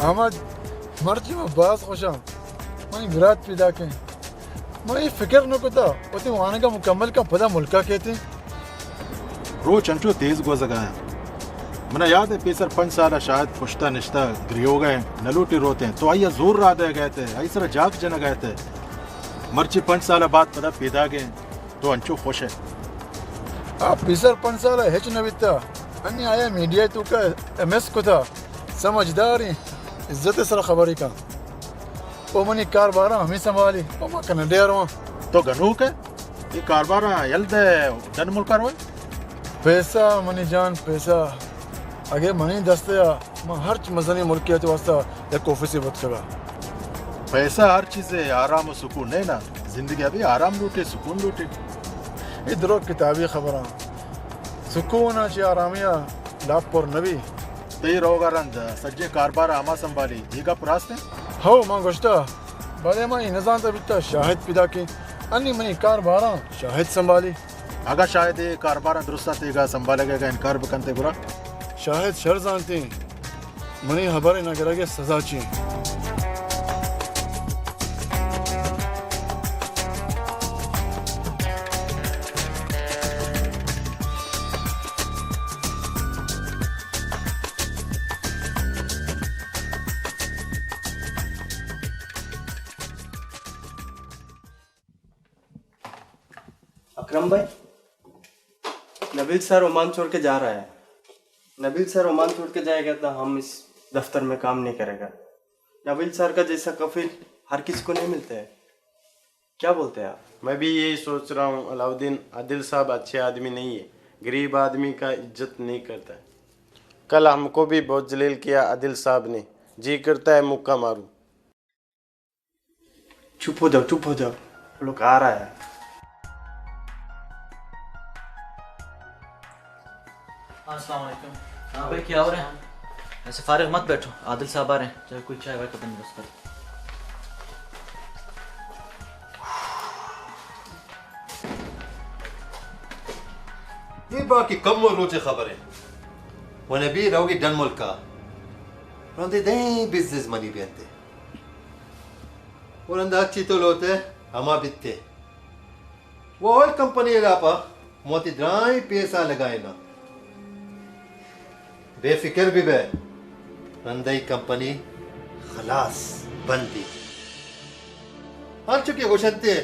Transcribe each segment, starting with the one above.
احمد، مرچی من باز خوشاں۔ منی برات پیداکیں۔ من اے فکر نہ کتا، وتی وانگا مکمل کن پدا ملکا کیتیں۔ روچ انچو تیز گوزگا انت۔ منا یاد ہے پیسر پنچ سالا شاہد پشتا نشتا گریوگا انت، نلوٹی روتیں۔ تو آئیا زور را دئیگا اتئے، آئی سرا جاک جنگا اتئے۔ مرچی پنچ سالا بعد پدا پیداگیں۔ تو انچو خوش ئے۔ آ پیسر پنچ سال ء ہچ نہ بیتا۔ انی آیا میڈیا توکا ایم ایس کتا۔ سمجھداریں، عزت ء سرا خبرے کن۔ او منی کارباراں ہمے سنبھالی۔ او ما کینیڈا ء رواں۔ تو گنوک ئے؟ اے کارباراں یل دے ڈن ملکا روئے؟ پیسہ منی جان، پیسہ۔ اگے منی دست ء من ہرچ مزنیں ملکے ء واسطہ یک آفیسے بوت کتگا۔ پیسہ ہر چیزے، آرام و سکون نہ نا۔ زندگی ابھی آرام لوٹے، سکون لوٹے۔ اے درو کتابی خبراں۔ سکون ء چہ آرامی ء لاپ پر نبی۔ تئی روگا رند سجیں کاربار ہما سنبھالی، اے گپ راست انت؟ ہو، من گوشتا، بلے من اے نزانتا بیتا شاہد پیداکیں۔ انی منی کارباراں شاہد سنبھالی۔ اگاں شاہد اے کارباراں درستاں تیگا سنبھالگ ء انکار بکنت گڑا؟ شاہد شر زانتیں منی ہبر ء نہ گرگ ء سزا چی انت۔ اکرم بھائی، نبیل سر عمان چھوڑ کے جا رہا ہے۔ نبیل سر عمان چھوڑ کے جائے گا تو ہم اس دفتر میں کام نہیں کرے گا۔ نبیل سر کا جیسا کفیل ہر کسی کو نہیں ملتا ہے۔ کیا بولتے ہیں آپ؟ میں بھی یہی سوچ رہا ہوں علاؤالدین، عادل صاحب اچھے آدمی نہیں ہے، غریب آدمی کا عزت نہیں کرتا ہے۔ کل ہم کو بھی بہت ذلیل کیا عادل صاحب نے، جی کرتا ہے مکہ ماروں۔ چپ ہو جاؤ، چپ ہو جاؤ، وہ لوگ آ رہا ہے۔ السلام علیکم۔ ہاں بھائی، کیا ہو رہا ہے؟ ایسے فارغ مت بیٹھو، عادل صاحب آ رہے ہیں، چلو کوئی چائے وائے کا بندوبست کرو۔ یہ باقی کم و روچے خبر ہے۔ وہ نبی رہوگی ڈن ملکا۔ رندے دیں بزنس منی بینتے۔ و رندا چی تو لوتے ہما بیتے۔ و آئل کمپنی ء لاپا موتی درائیں پیسہ لگائینا۔ بے فکر بہ بئے، رندا ای کمپنی خلاص بندی۔ ہنچو کہ گوشنتے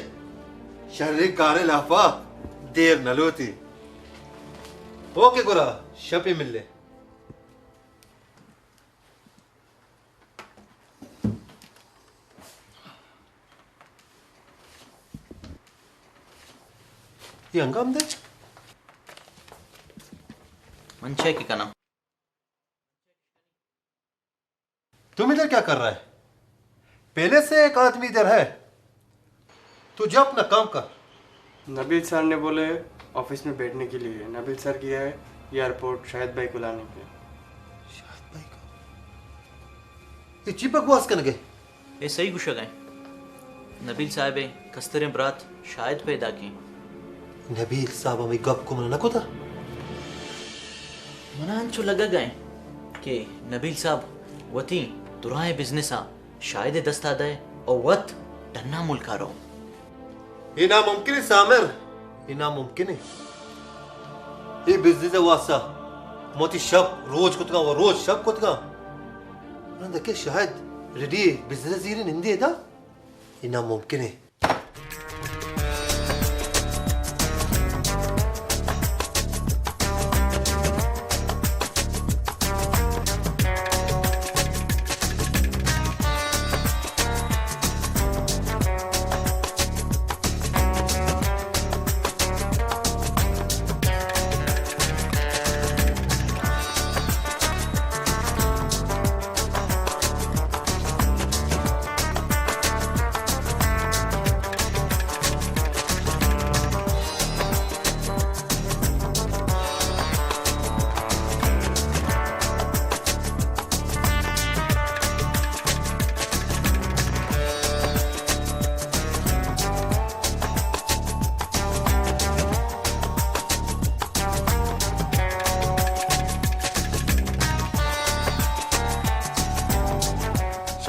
شریں کارے لاپا دیر نہ لوتی۔ اوکے گڑا شپی ملے۔ یہ ہنگام دے۔ من چیک کناں۔ تم ادھر کیا کر رہا ہے؟ پہلے سے ایک آدمی ادھر ہے۔ تو جا اپنا کام کر۔ نبیل سر نے بولے آفس میں بیٹھنے کے لیے۔ نبیل سر گیا ہے ایئرپورٹ شاہد بھائی کو لانے کے۔ شاہد بھائی کو؟ یہ چی بکواس کنگے؟ اے صحیح گوشگ ء۔ نبیل صاحب ء کستریں برات شاہد پیداکیں۔ نبیل صاحب ہمے گپ کو من نہ کتا۔ منا انچو لگگ ء کہ نبیل صاحب وتی درائیں بزنس ء شاہد ء دستا دئے او وت ڈنا ملکا رو۔ اے ناممکن ہے سامر، اے ناممکن ہے۔ اے بزنس ء واسطہ موتی شپ روچ کتگاں و روچ شپ کتگاں۔ رندا کہ شاہد ریڈی بزنس زیرے نندے دا، اے ناممکن ہے۔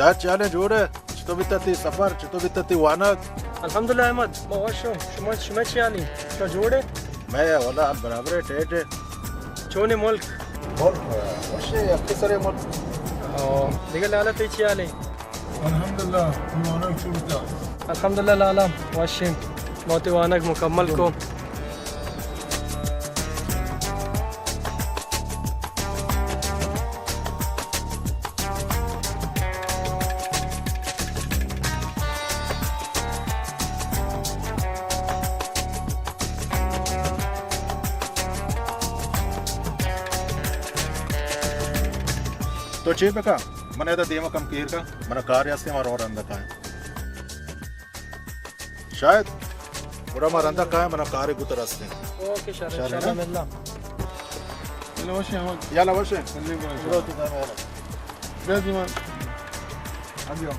شاہد، چے حال ایں؟ جوڑ ئے؟ چتو بیتا تئی سفر؟ چتو بیتا تئی وانگ؟ الحمدللہ احمد، ما وش اوں۔ شما، شما چے حال ایں؟ شما جوڑ ئے؟ مئے حال برابر ایں، ٹیٹ ایں۔ چون ایں ملک؟ ملک وش ایں، یکے سر ایں ملک۔ او، دگہ لالا تئی چے حال ایں؟ الحمدللہ، تو وانگ چون بیتا؟ الحمدللہ لالا، وش ایں، ما وتی وانگ مکمل کو۔ تو چے بکن؟ من ادا دیم ءَ کم کیر کن، من ءَ کارے ہستیں، ما رو رند ءَ کائیں۔ شاہد، گڑا ما رند ءَ کائیں، من ءَ کارے گوں ترا ہستیں۔ اوکے شر، شر، انشاءاللہ نا؟ ملنا۔ یلا وش ایں احمد۔ یلا وش ایں۔ ملیں گڑا انشاءاللہ۔ برو تو دم یلا۔ بیا دیما۔ ہاں جی، ہاں۔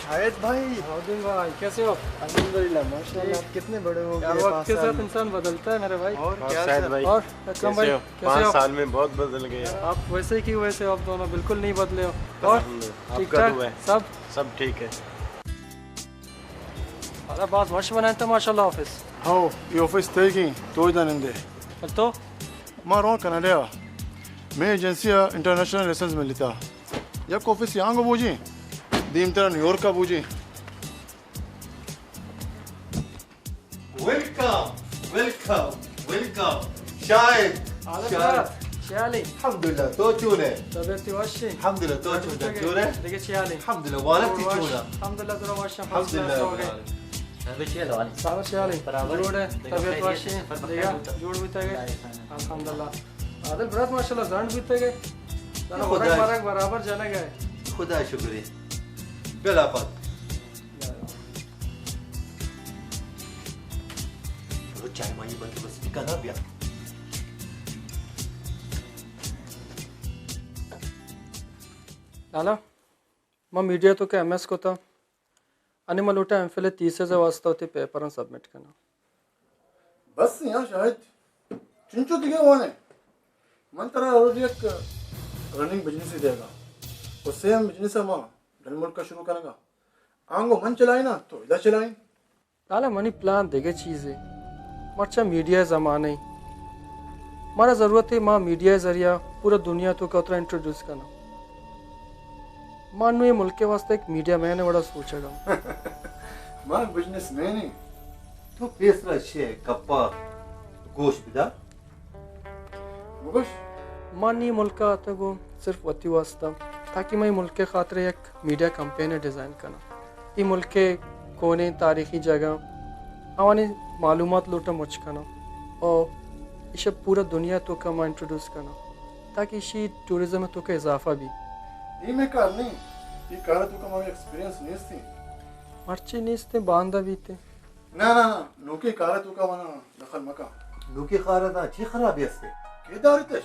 شاہد بھائی۔ ہاؤدین بھائی، کیسے ہو؟ الحمدللہ، ماشاءاللہ، آپ کتنے بڑے ہو گئے پانچ سال میں۔ یار، وقت کے ساتھ انسان بدلتا ہے میرے بھائی۔ اور کیا حال ہے؟ اور اکرم بھائی، کیسے ہو؟ پانچ سال میں بہت بدل گئے۔ آپ ویسے ہی کی ویسے ہو، آپ دونوں بالکل نہیں بدلے ہو۔ اور الحمدللہ، آپ کا دعا ہے۔ سب؟ سب ٹھیک ہے۔ ارے باز وش بنائے تو ماشاءاللہ آفس۔ ہاؤ، یہ آفس تئی گی، تو ادھر نندے۔ تو؟ ما رواں کینیڈا ءَ۔ مئے ایجنسی ءَ انٹرنیشنل لائسنس ملیتا۔ یک آفس آنگو بوجی، دیمترا نیویارک ءَ بوجی۔ Welcome, welcome, welcome. شاہد، حالت شاہد۔ شالی۔ الحمدللہ، تو چون ئے؟ طبیعت وش ایں؟ الحمدللہ، تو چون ئے؟ جوڑ ئے؟ دگہ چے حال ایں؟ الحمدللہ، وانگ تئی چون ایں؟ الحمدللہ، درا وش ایں، الحمدللہ۔ سارا چے حال ایں؟ برابر۔ جوڑ ئے؟ دگہ طبیعت وش ایں؟ دگہ جوڑ بیتگ ئے؟ الحمدللہ۔ عادل برات ماشاءاللہ زنڈ بیتگ ئے۔ خدا ورگ مرگ برابر جنگ ئے۔ خدا شکر ایں۔ بیا لاپت۔ چلو چائے مانی بندوبست بکن نا، بیا۔ لالا، ما میڈیا توکا ایم ایس کتا۔ انی من لوٹاں ایم فل ءِ تھیسز ءِ واستہ وتی پیپراں سبمٹ کناں۔ بس یاں شاہد، چنچو دگہ وان ئے؟ من ترا روز یک رننگ بزنسے دیگا۔ و سیم بزنس ما ڈنمارک ءَ شروع کنگا۔ آنگو من چلائیناں، تو ادا چلائین۔ لالا، منی پلان دگہ چیزے۔ مرچاں میڈیا ءِ زمانہ ایں۔ مارا ضرورت ایں ما میڈیا ءِ ذریعہ پورا دنیا توکا وترا انٹروڈیوس کناں۔ ما نوں اے ملک ءِ واستہ یک میڈیا مین ءِ وڑا سوچگ ءَ آں۔ ما بزنس مین ایں۔ تو پیسرا چے گپا گوش بدار۔ بگوش۔ ما نی ملک ءَ آتگ اوں صرف وتی واستہ، تاکہ ما اے ملک ءِ خاطر یک میڈیا کمپین ڈیزائن کناں۔ اے ملک ءِ کونیں تاریخی جاگہ آوانی معلومات لوٹاں مچ کناں اور ایشاں پورا دنیا توکا ما انٹروڈیوس کناں، تاکہ ایشی ٹورازم توکا اضافہ بی۔ اے مئے کار نہ ایں، اے کار توکا مارا ایکسپیرینس نیست ایں۔ مرچی نیست ایں، باندا بیت ایں۔ نہ، نہ، نہ، نوکیں کار ءِ توکا منا دخل مکن۔ نوکیں کار ءَ داں چی خرابی است؟ کے داریتش؟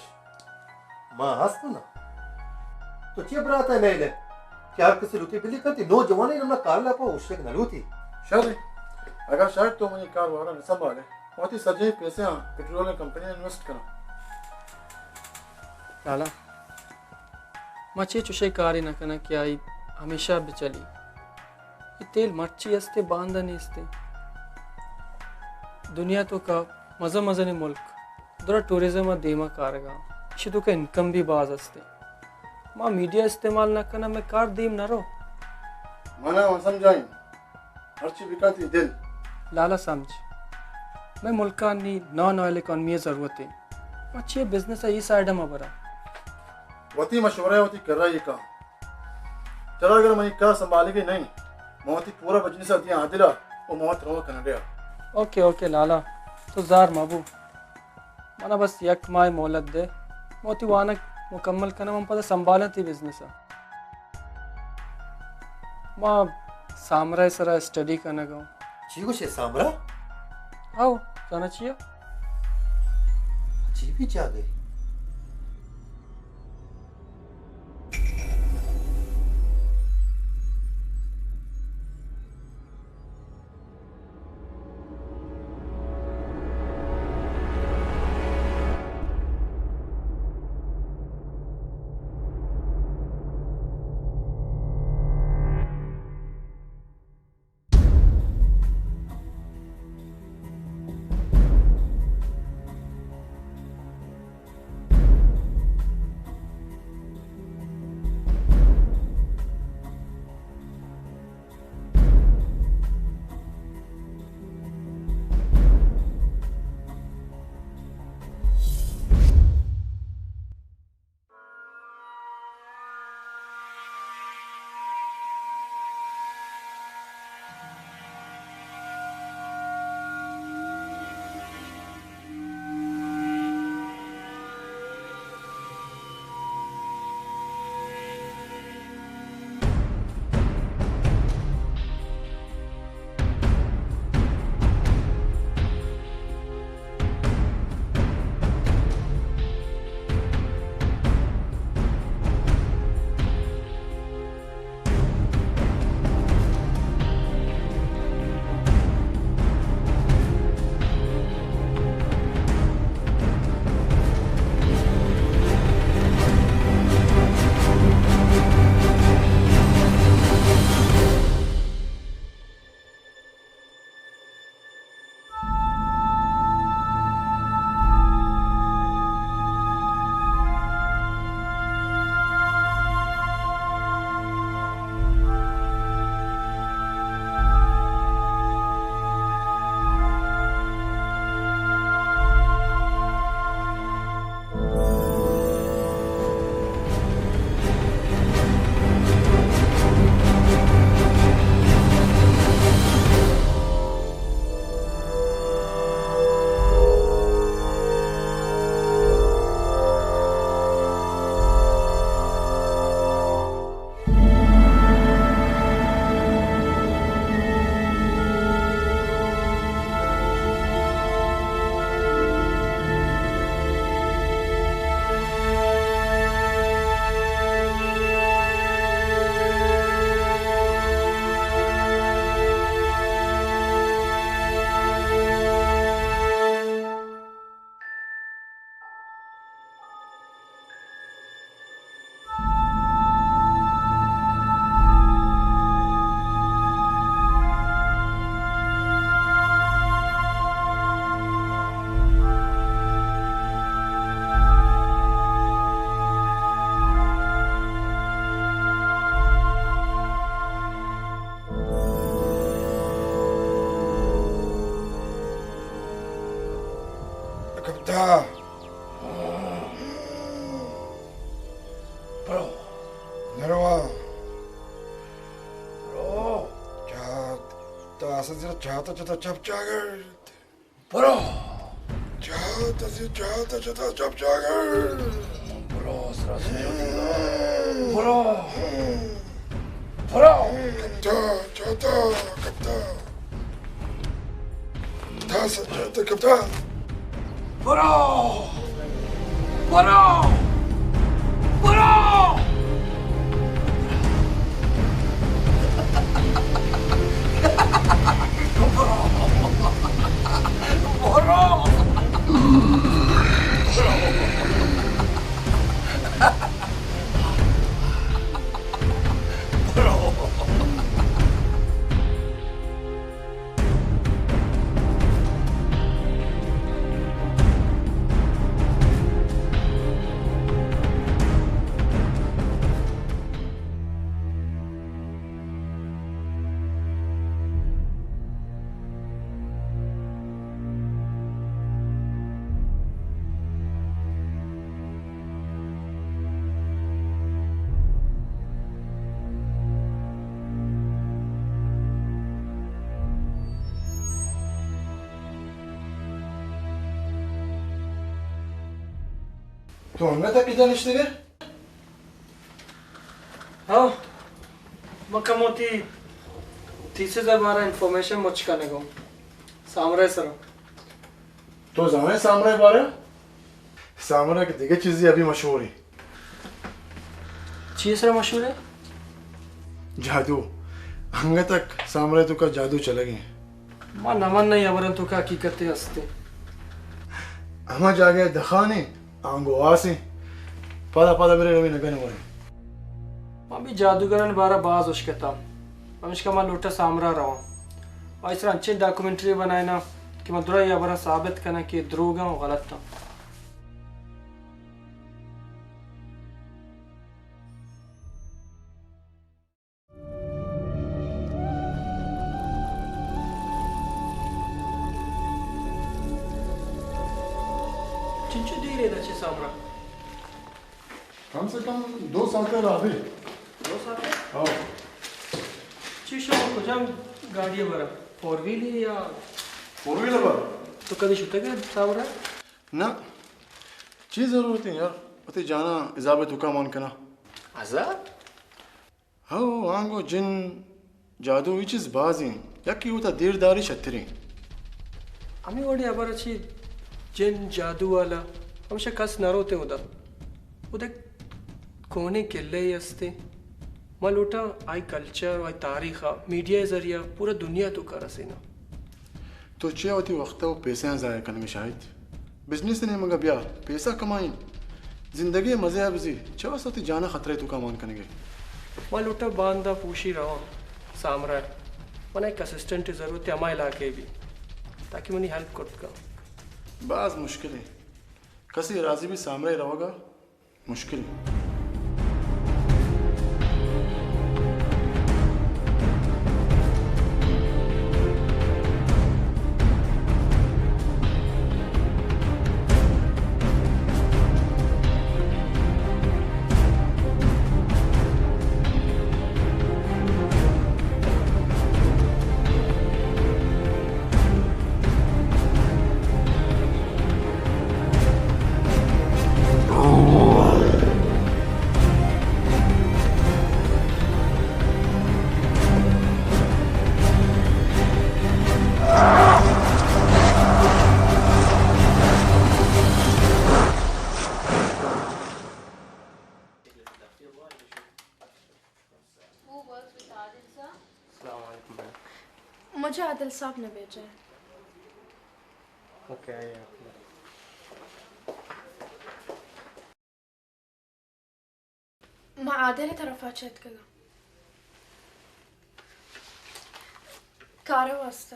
ما ہست نا۔ تو چی برات ءَ نیلے کہ ہر کسی لوٹی بلی کنتی، نوجوانی نمنا کار لاپا اوشتگ نہ لوٹی۔ شر ایں، اگر شاہد تو منی کار وارا نہ سنبھالے، وتی سجیں پیسے آں پٹرولیم کمپنی انویسٹ کناں۔ لالا، ما چے چوشیں کارے نہ کناں کہ آئی ہمیشہ بچلی۔ اے تیل مرچی است ءُ باندا نیست۔ دنیا توکا مزن مزنیں ملک درا ٹورازم ءَ دیما کارگا، ایشی توکا انکم بھی باز است۔ ما میڈیا استعمال نہ کناں، مئے کار دیم نہ رو۔ منا من سمجھائیں، ہرچی بکن تئی دل۔ لالا سمجھ، مئے ملکا نی نان آئل اکانومی ءِ ضرورت ایں۔ ما چے بزنس ءَ اے سائیڈ ءَ ما براں۔ وتی مشورہ ءَ وتی کرا اے کن۔ ترا اگر منی کار سنبھالگی نہ ایں، من وتی پورا بزنس ءَ دیاں عادل ءَ و من وت رواں کینیڈا ءَ۔ اوکے، اوکے لالا، تو زار مبو۔ منا بس یک ماہ مہلت دے۔ من وتی وانگ مکمل کناں، من پدا سنبھالاں تئی بزنس ءَ۔ ما سامرا ءِ سرا اسٹڈی کنگ ءَ اوں۔ چی گوشے سامرا؟ او، زانا چیا؟ عجیبیں جاگہے۔ کپتا۔ برو۔ نرواں۔ برو۔ چات، تاس زیر چات چتا چپ چاگرد۔ برو۔ چات زیر چات چتا چپ چاگرد۔ برو، سرا سرا۔ برو۔ برو۔ کپتا، چاتا، کپتا۔ تاس چاتا کپتا۔ برو! برو! برو! برو! برو! تو انگت پیدا نشتگے؟ ہاں، من کمو تئی تھیسز ءِ بارہ ءَ انفارمیشن مچ کنگ ءَ آں۔ سامرا ءِ سرا۔ تو زانئے سامرا ءِ بارہ ءَ؟ سامرا کہ دگہ چیزے ابھی مشہور ایں۔ چی ءِ سرا مشہور ایں؟ جادو۔ انگت تک سامرا ءِ توکا جادو چلگ ءَ ایں۔ ما نہ مناں اے ہبراں توکا حقیقتے ہست ایں۔ ہما جاگہ ءَ دخان ایں، آنگو آس ایں۔ پدا پدا برے رویں نگن وریں۔ ما بھی جادوگرانی بارہ ءَ باز اشکتہ، پمیشکا ما لوٹاں سامرا ءَ رواں۔ آئی سرا انچیں ڈاکومنٹری بنائیناں کہ ما درا اے ہبراں ثابت کناں کہ اے دروگ ایں و غلط ایں۔ چنچو دیر ایں ادا چہ سامرا؟ کم سے کم دو ساعت ءِ راہ بی۔ دو ساعت؟ ہاں۔ چی شما کجام گاڑی ءَ برا؟ فور ویل یا؟ فور ویل ءَ برا۔ تو کدی شتگ ئے سامرا؟ نہ۔ چی ضرورت ایں یار؟ وتی جانا عذاب ءِ توکا مان کناں۔ عذاب؟ ہو، آنگو جن، جادو، اے چیز باز ایں۔ یکے وتا دیر داری شتریں۔ ہمے وڑیں ہبر اچی جن، جادو والا، ہمیشہ کس نہ روتیں ادا۔ ادا کوہنیں قلعہ یے ہستیں۔ ما لوٹاں آئی کلچر و آئی تاریخ ءَ میڈیا ءِ ذریعہ پورا دنیا ءِ توکا رسیناں۔ تو چیا وتی وقت ءَ و پیسہ ءَ ضائع کنگ ءَ ئے شاہد؟ بزنس ءِ نیمگ ءَ بیا، پیسہ کمائیں۔ زندگی ءِ مزہ ءَ بزی، چہ واستا وتی جان ءَ خطرہ ءِ توکا مان کنگ ئے؟ ما لوٹاں باندا پوشی رواں سامرا ءَ۔ منا یک اسسٹنٹ ءِ ضرورت ایں ہما علاقہ ءَ بی، تاکہ منی ہیلپ کرت کن۔ باز مشکل ایں۔ کسے راضی بی سامرا ءَ روگ ءَ؟ مشکل۔ Who works with Adil sir? السلام علیکم میم۔ مجھے عادل صاحب نے بھیجا ہے۔ اوکے، آئیے آپ۔ ما عادل ءِ طرفا چہ اتکگاں۔ کار ءِ واسطہ۔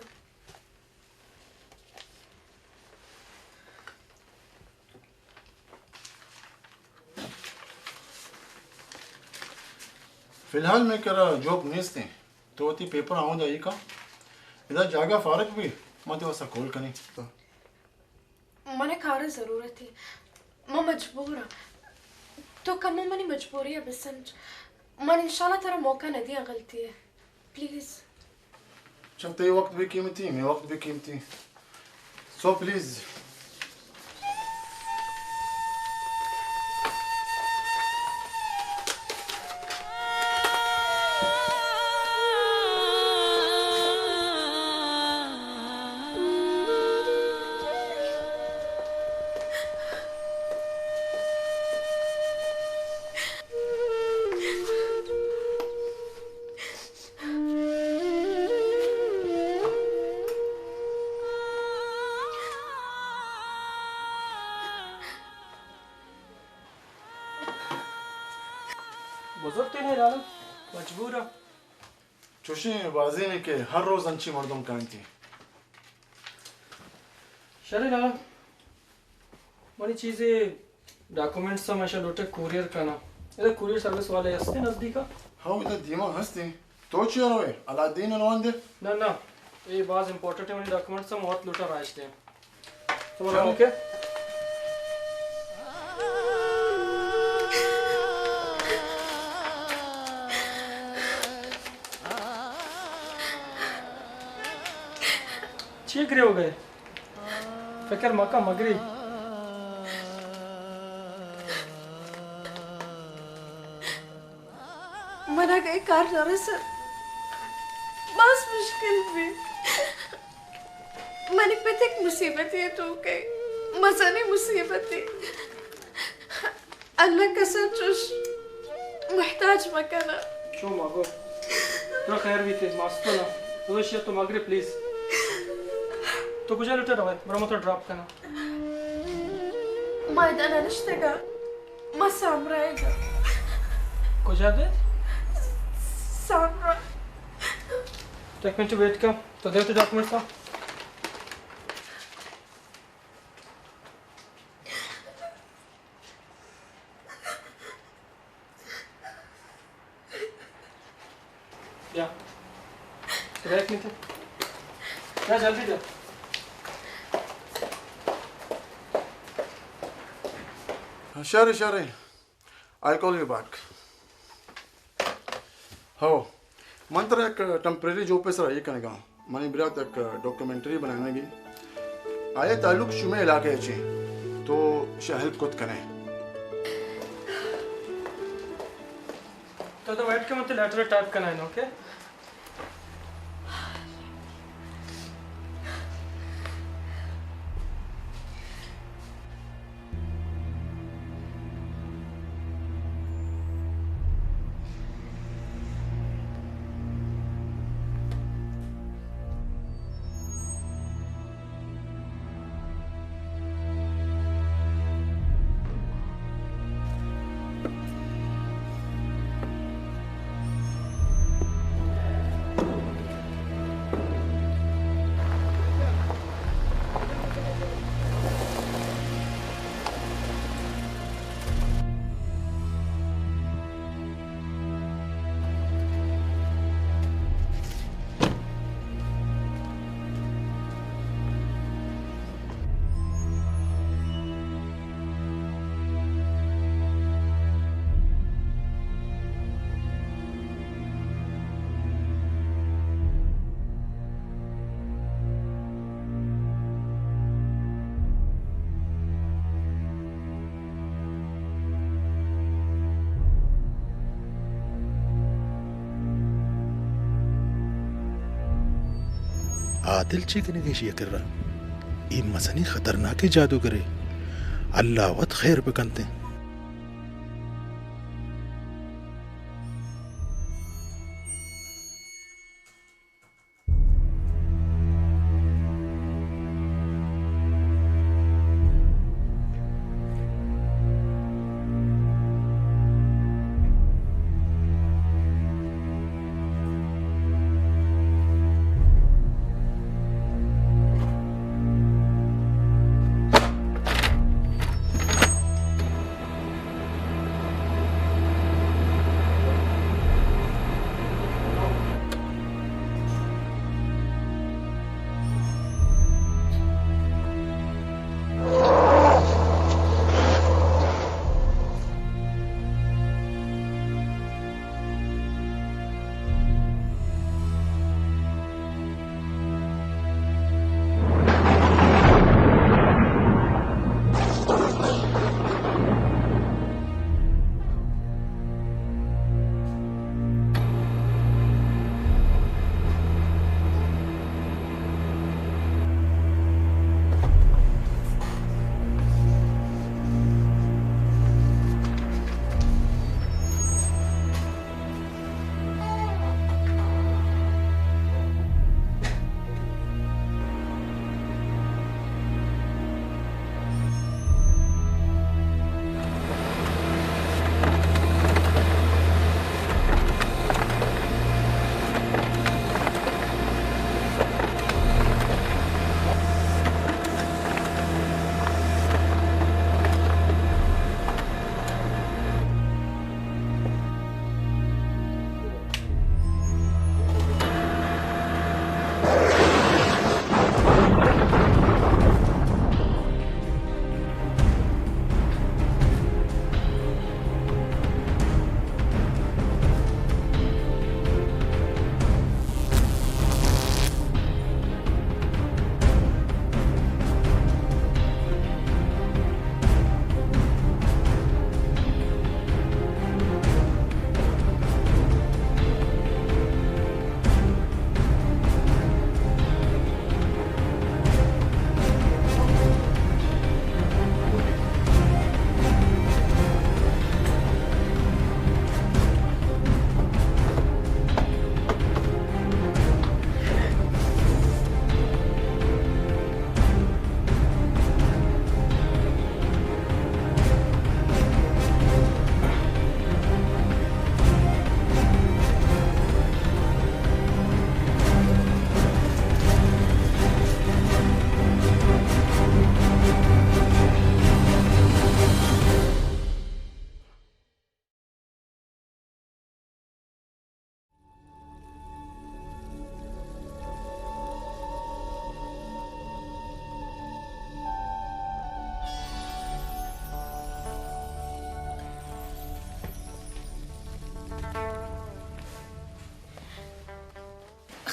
فی الحال مئے کرا جاب نیست ایں۔ تو وتی پیپراں اوندا ایر کن۔ ادا جاگہ فارغ بی، ما تئی واسطہ کال کنیں۔ من ءَ کار ءِ ضرورت ایں۔ من مجبور آں۔ تو کمو منی مجبوری ءَ بسمجھ۔ من انشاءاللہ ترا موقع نہ دیاں غلطی ءَ۔ پلیز۔ چہ تئی وقت بھی قیمتی، مئے وقت بھی قیمتی۔ So please. بزرتیں لالا، مجبور آں۔ چوشیں بازینے کہ ہر روز انچیں مردم کاینتی۔ شریں لالا، منی چیزے ڈاکومنٹس ہم ایشاں لوٹے کوریئر کناں۔ ادا کوریئر سروس والے ہستیں نزدیکا؟ ہاں، ادا دیما ہستیں۔ تو چیا روئے؟ علاءالدین ءَ روان دے۔ نہ، نہ، اے باز امپورٹنٹ ایں، منی ڈاکومنٹس ہم وت لوٹاں راہ اش دیں۔ تو چلو۔ اوکے۔ چی گریوگ ئے؟ فکر مکن، مگری۔ من اگہ اے کار نہ رساں، باز مشکل بی۔ منی پت یک مصیبتے توکا، مزنیں مصیبتے۔ اللہ کسا چوش محتاج مکنہ۔ چو مگو۔ ترا خیر بیتے، ماستو نا۔ بلوشیا تو مگرے پلیز۔ تو کجا لوٹے روئے؟ برو من ترا ڈراپ کناں۔ ما ادا نہ نشتگاں۔ ما سامرا ئیگاں۔ کجا دے؟ سامرا۔ تو یک منٹ ویٹ کن۔ تو دے وتی ڈاکومنٹس آ۔ بیا۔ بیا یک منٹ۔ بیا جلدی بیا۔ شر، شر۔ I'll call you back. ہو، من ترا یک ٹمپریری جاب ءِ سرا ایر کنگاں۔ منی برات یک ڈاکومنٹری بنائینگی۔ آئی ءِ تعلق شمئے علاقہ ءَ چہ اِنت۔ تو ایشی ءَ ہیلپ کت کن ئے۔ تو ادا ویٹ کن، من تئی لیٹر ٹائپ کنائیناں، اوکے؟ عادل چے کنگ ءَ ایشی ءِ کرا؟ اے مزنیں خطرناکیں جادوگرے۔ اللہ وت خیر بکنت۔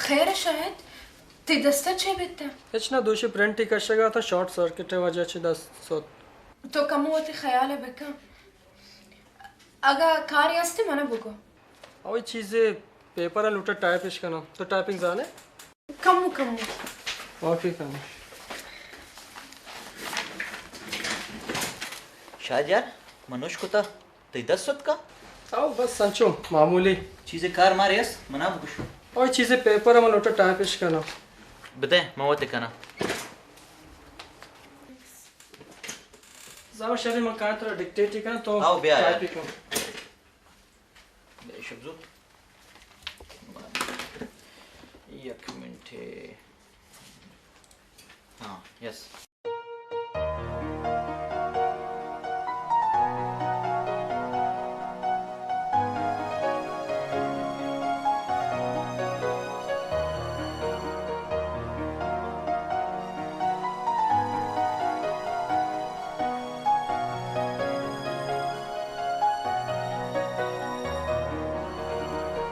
خیر شاہد، تئی دست ءَ چے بیتہ؟ ہچ نہ، دوشی پرنٹی کشگ ءَ اتاں، شارٹ سرکٹ ءِ وجہ چہ دست سوت۔ تو کمو وتی خیال ءَ بکن۔ اگاں کارے ہست، من ءَ بگو۔ اوئی چیزے پیپر ءَ لوٹاں ٹائپ اش کناں۔ تو ٹائپنگ زان ئے؟ کمو کمو۔ اوکے، کمو۔ شاہد یار، من نوش کتا، تئی دست ستکا؟ او بس انچو معمولی۔ چیزے کار مارے است، منا بگوش۔ او چیزے پیپر ءَ من لوٹاں ٹائپ اش کناں۔ بدے، من وت کناں۔ زاو شری، من کاں ترا ڈکٹیٹ کناں، تو او بیا یار۔ ٹائپ کن۔ بیا شپ زوت۔ یک منٹ۔ ہاں، یس۔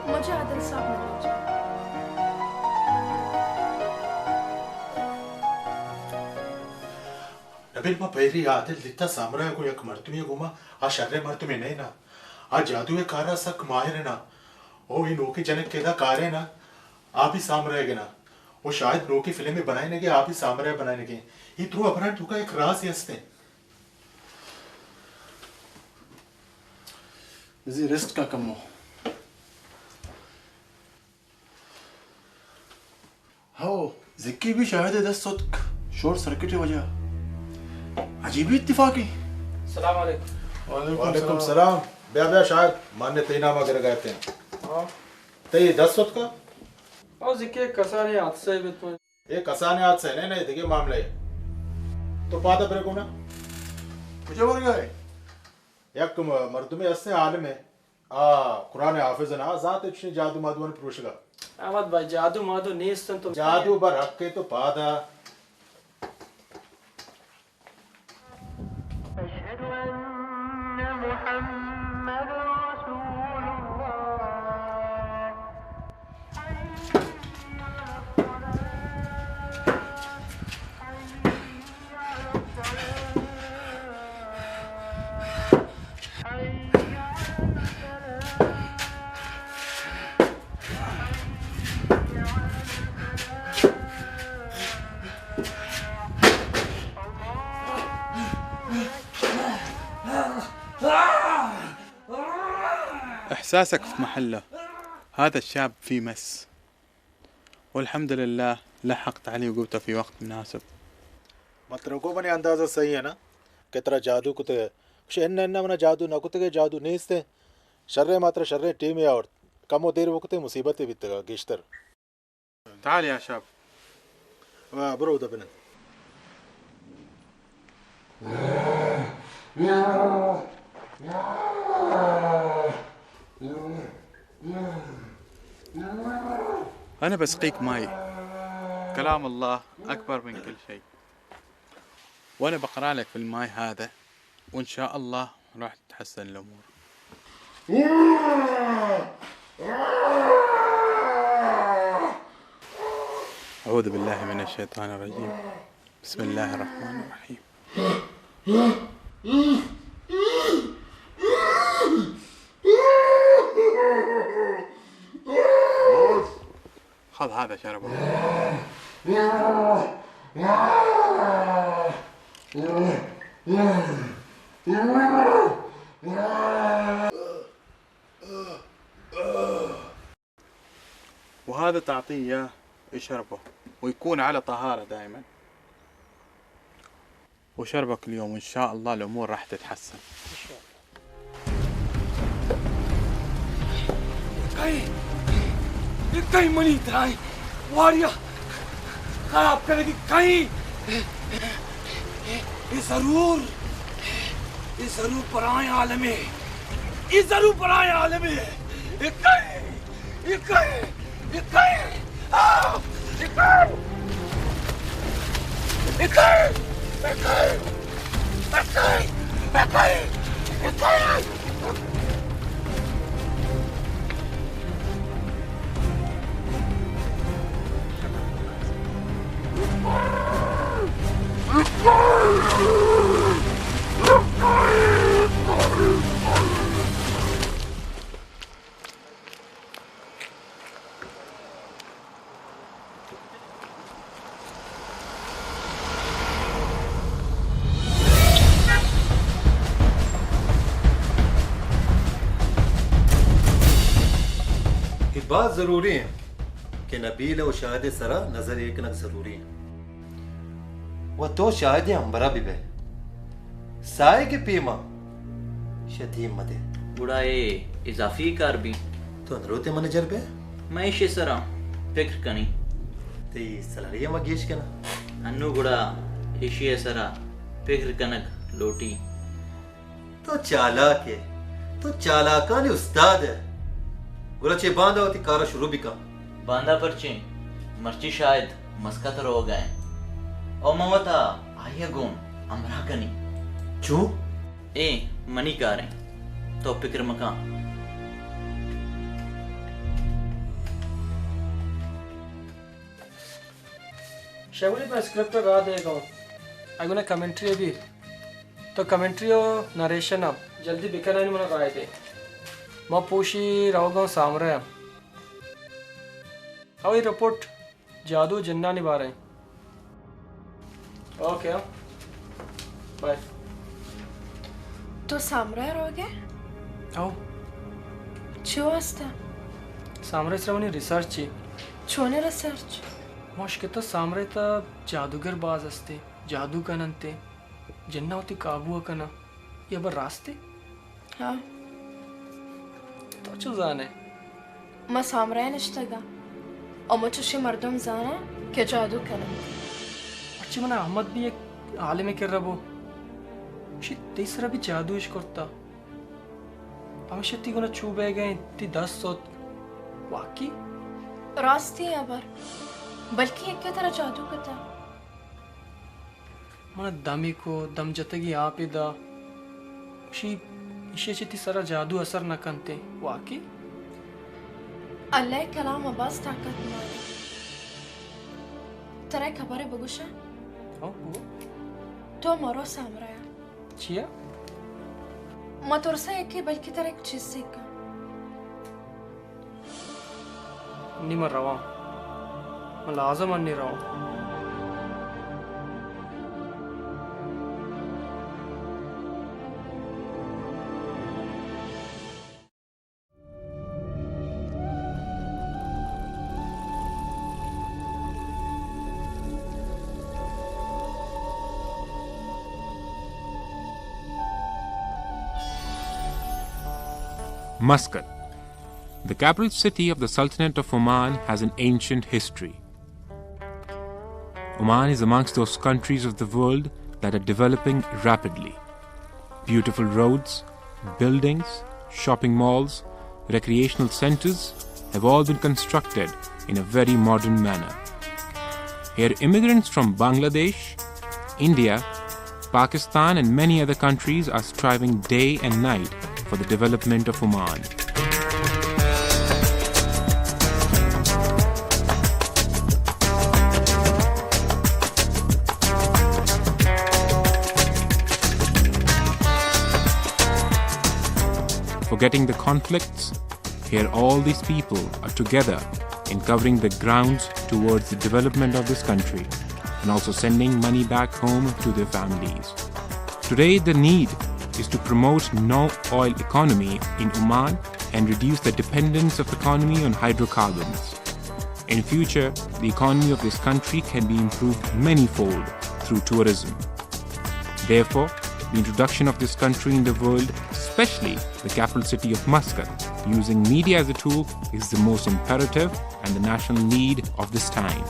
مجھے عادل صاحب ملنا چاہیے۔ نبیل، ما پیری عادل دیتا سامرا گو یک مردمی گوما، آ شرے مردمی نہیں نا، آ جادو کارا سک ماہر نا۔ او اے نوکی جنک کے دا کارے نا، آ بھی سامرا گنا۔ او شاید نوکی فلم بنائیں گے، آ بھی سامرا بنائیں گے۔ یہ درو ابران تو کا ایک راز ہستے۔ زی ریسٹ کا کمو۔ ہو، زکی بھی شاہد دست ستک، شارٹ سرکٹ وجہ۔ عجیبی اتفاقی۔ السلام علیکم۔ وعلیکم وعلیکم السلام۔ السلام۔ بیا بیا شاہد، مانے تئی نام اگر گئے تھے۔ ہاں۔ تئی دست ستکا؟ او زکی کسانی حادثہ بیت۔ اے کسانیں حادثہ نہ، نہ، دگہ معاملہ ہے۔ تو پادا برے گونا۔ کجا ورگا ہے؟ یک م-، مردمے ہستے عالم ہے۔ آ، قرآن حافظ نا، ذات چشیں جادو مادوان پروشگا۔ احمد بھائی، جادو مادو نیستن تو۔ جادو بر حق ہے تو پادا۔ أشهد أن محمدا رسول الله. حي على الصلاة. حي على الصلاة. حي على الفلاح. إحساسك في محله. هذا الشاب فيه مس. والحمد لله لحقت عليه وقفته في وقت مناسب. من ترا گو منی اندازہ صحیح ہے نا کہ ترا جادو کتگ؟ گوشے، انہ، انہ، منا جادو نہ کتگ، جادو نیست۔ شرے ما ترا شریں ٹیمے آورت۔ کمو دیر وقتے مصیبتے بیتگا گیشتر۔ تعال يا شاب. وا، برو دبنن. أنا بسقيك ماي. كلام الله أكبر من كل شيء. وأنا بقرأ لك في الماي هذا، وإن شاء الله راح تتحسن الأمور. أعوذ بالله من الشيطان الرجيم. بسم الله الرحمن الرحيم. خذ هذا شربه. وهذا تعطيه إياه يشربه، ويكون على طهارة دائما. وشربك اليوم، وإن شاء الله الأمور راح تتحسن. اے کئے؟ اے کئے منی درائیں واریا خراب کنگی کئے؟ اے ضرور، اے ضرور پرائیں عالمے، اے ضرور پرائیں عالمے۔ اے کئے؟ اے کئے؟ اے کئے؟ آ! اے کئے؟ اے کئے؟ اے کئے؟ اے کئے؟ اے کئے؟ اے کئے؟ باز ضروری انت کہ نبیل ءُ شاہد ءِ سرا نظرے کنگ ضروری انت۔ ءُ تو شاہد ءِ ہمبراہ بہ بئے۔ ساہگ ءِ پیما شہ دیم مہ دئے۔ گڑا اے اضافی کار بیت۔ تو نہ روت ئے من ءِ جلب ءَ؟ من ایشی ءِ سرا پکر کنیں۔ تئی سیلری ءَ ما گیش کناں۔ انوں گڑا ایشی ءِ سرا پکر کنگ لوٹی۔ تو چالاک ئے، تو چالاکانی استاد ئے۔ گڑا چہ باندا وتی کار ءَ شروع بکن۔ باندا پرچے؟ مرچی شاہد مسقط ءَ روگ ءَ انت۔ او من وتا آئی ءَ گوں ہمراہ کنیں۔ چوں؟ اے منی کار انت، تو پکر مکن۔ شگولی پہ اسکرپٹ ءَ راہ دیگ ءَ اوں۔ اگاں کمنٹری ءَ بی تو کمنٹری ءُ نریشن ءَ جلدی بکن ءُ من ءَ رائے دے۔ ما پوشی روگ ءَ اوں سامرا ءَ۔ او اے رپورٹ جادو ءُ جنانی بارہ ءَ۔ Okay, bye. تو سامرا ءَ روگ ئے؟ او۔ چی واسطہ؟ سامرا ءِ سرا منی ریسرچ اے۔ چونیں ریسرچ؟ ما اشکتہ سامرا ءِ تہ جادوگر باز ہست ایں، جادو کن انت ئے، جناں وتی قابو ءَ کناں۔ اے ہبر راست اے؟ ہاں۔ تو چو زان ئے؟ ما سامرا ءَ نشتگ آں ءُ ما چوشیں مردم زان آں کہ جادو کن انت۔ مرچی من ءَ احمد بی یک عالمے کرا بو، گوشی تئی سرا بی جادو اش کرتا، پمیشا تئی گونا چو بیگ ءَ انت، تئی دست اتک۔ واقعی؟ راستی ہبر، بلکیں یکے ترا جادو کتا۔ من ءَ دمے کو، دم جتگیں آپے دا۔ گوشی، ایشی ءَ چہ تئی سرا جادو اثر نہ کنت ئے۔ واقعی؟ اللہ ءِ کلام ءَ باز طاقت مان۔ ترا یک ہبرے بگوشاں؟ ہو، بگو۔ تو مرو سامرا ءَ۔ چیا؟ ما ترسا یکے بلکیں ترا یک چیزے کن۔ نی من رواں۔ من لازم انی رواں۔ Muscat. The capital city of the Sultanate of Oman has an ancient history. Oman is amongst those countries of the world that are developing rapidly. Beautiful roads, buildings, shopping malls, recreational centers have all been constructed in a very modern manner. Here, immigrants from Bangladesh, India, Pakistan and many other countries are striving day and night for the development of Oman. Forgetting the conflicts, here all these people are together in covering the grounds towards the development of this country and also sending money back home to their families. Today, the need is to promote no oil economy in Oman and reduce the dependence of economy on hydrocarbons. In future, the economy of this country can be improved many-fold through tourism. Therefore, the introduction of this country in the world, especially the capital city of Muscat, using media as a tool is the most imperative and the national need of this time.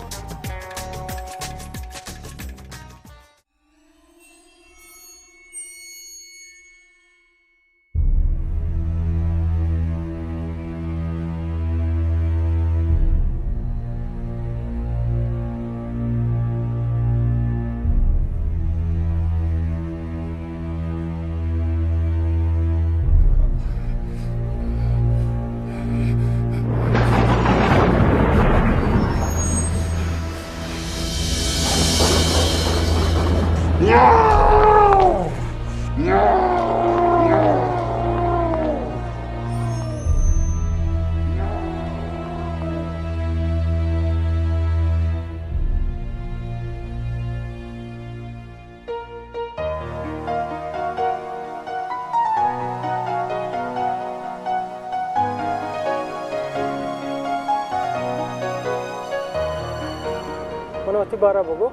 وتی بارہ بگو۔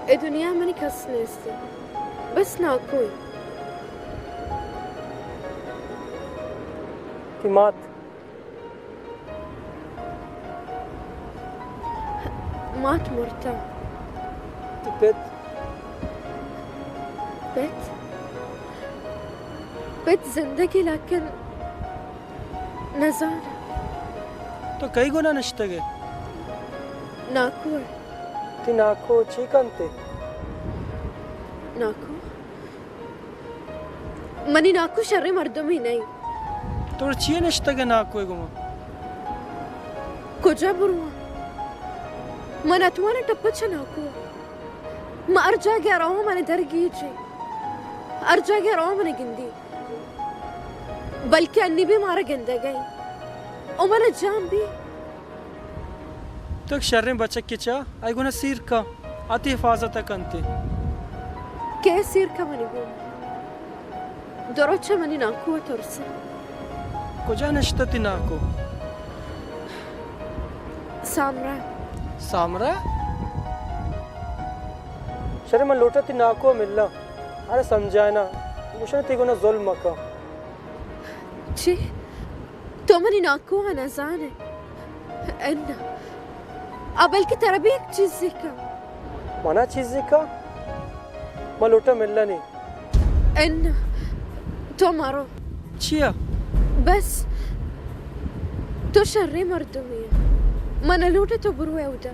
اے دنیا منی کس نیست، بس ناکو ایں۔ تی مات؟ مات مرتا۔ تی پت؟ پت؟ پت زندگی، لیکن نزان۔ تو کئی گونا نشتگ ئے؟ ناکو ءَ۔ تی ناکو چی کنت ئے؟ ناکو؟ منی ناکو شریں مردمے نہ اِنت۔ تو چی ءَ نشتگ ئے ناکو ءِ گوما؟ کجا برواں؟ من اتوان ٹپت چہ ناکو ءَ۔ من ہر جاگہ ءَ رواں من ءَ در گیجی۔ ہر جاگہ ءَ رواں من ءَ گندی۔ بلکہ انی بھی مارا گندگ ءَ اِنت۔ او من ءَ جان بی۔ تو یک شریں بچکے، چہ آئی گونا سیر کن، آ تی حفاظت ءَ کنت۔ کئے سیر کن منی گوما؟ دو روچ ءَ منی ناکو ءَ ترساں۔ کجا نشتہ تی ناکو؟ سامرا۔ سامرا؟ شریں، من لوٹاں تی ناکو ءَ ملاں، آرا سمجھائیناں، گوشاں تی گونا ظلم مکن۔ چی؟ تو منی ناکو ءَ نزان ئے؟ اناں۔ آ بلکہ ترا بھی یک چیزے کن۔ منا چیزے کن؟ من لوٹاں ملنی۔ اناں، تو مرو۔ چیا؟ بس، تو شریں مردمے ئے۔ من نہ لوٹاں تو بروئے اودا۔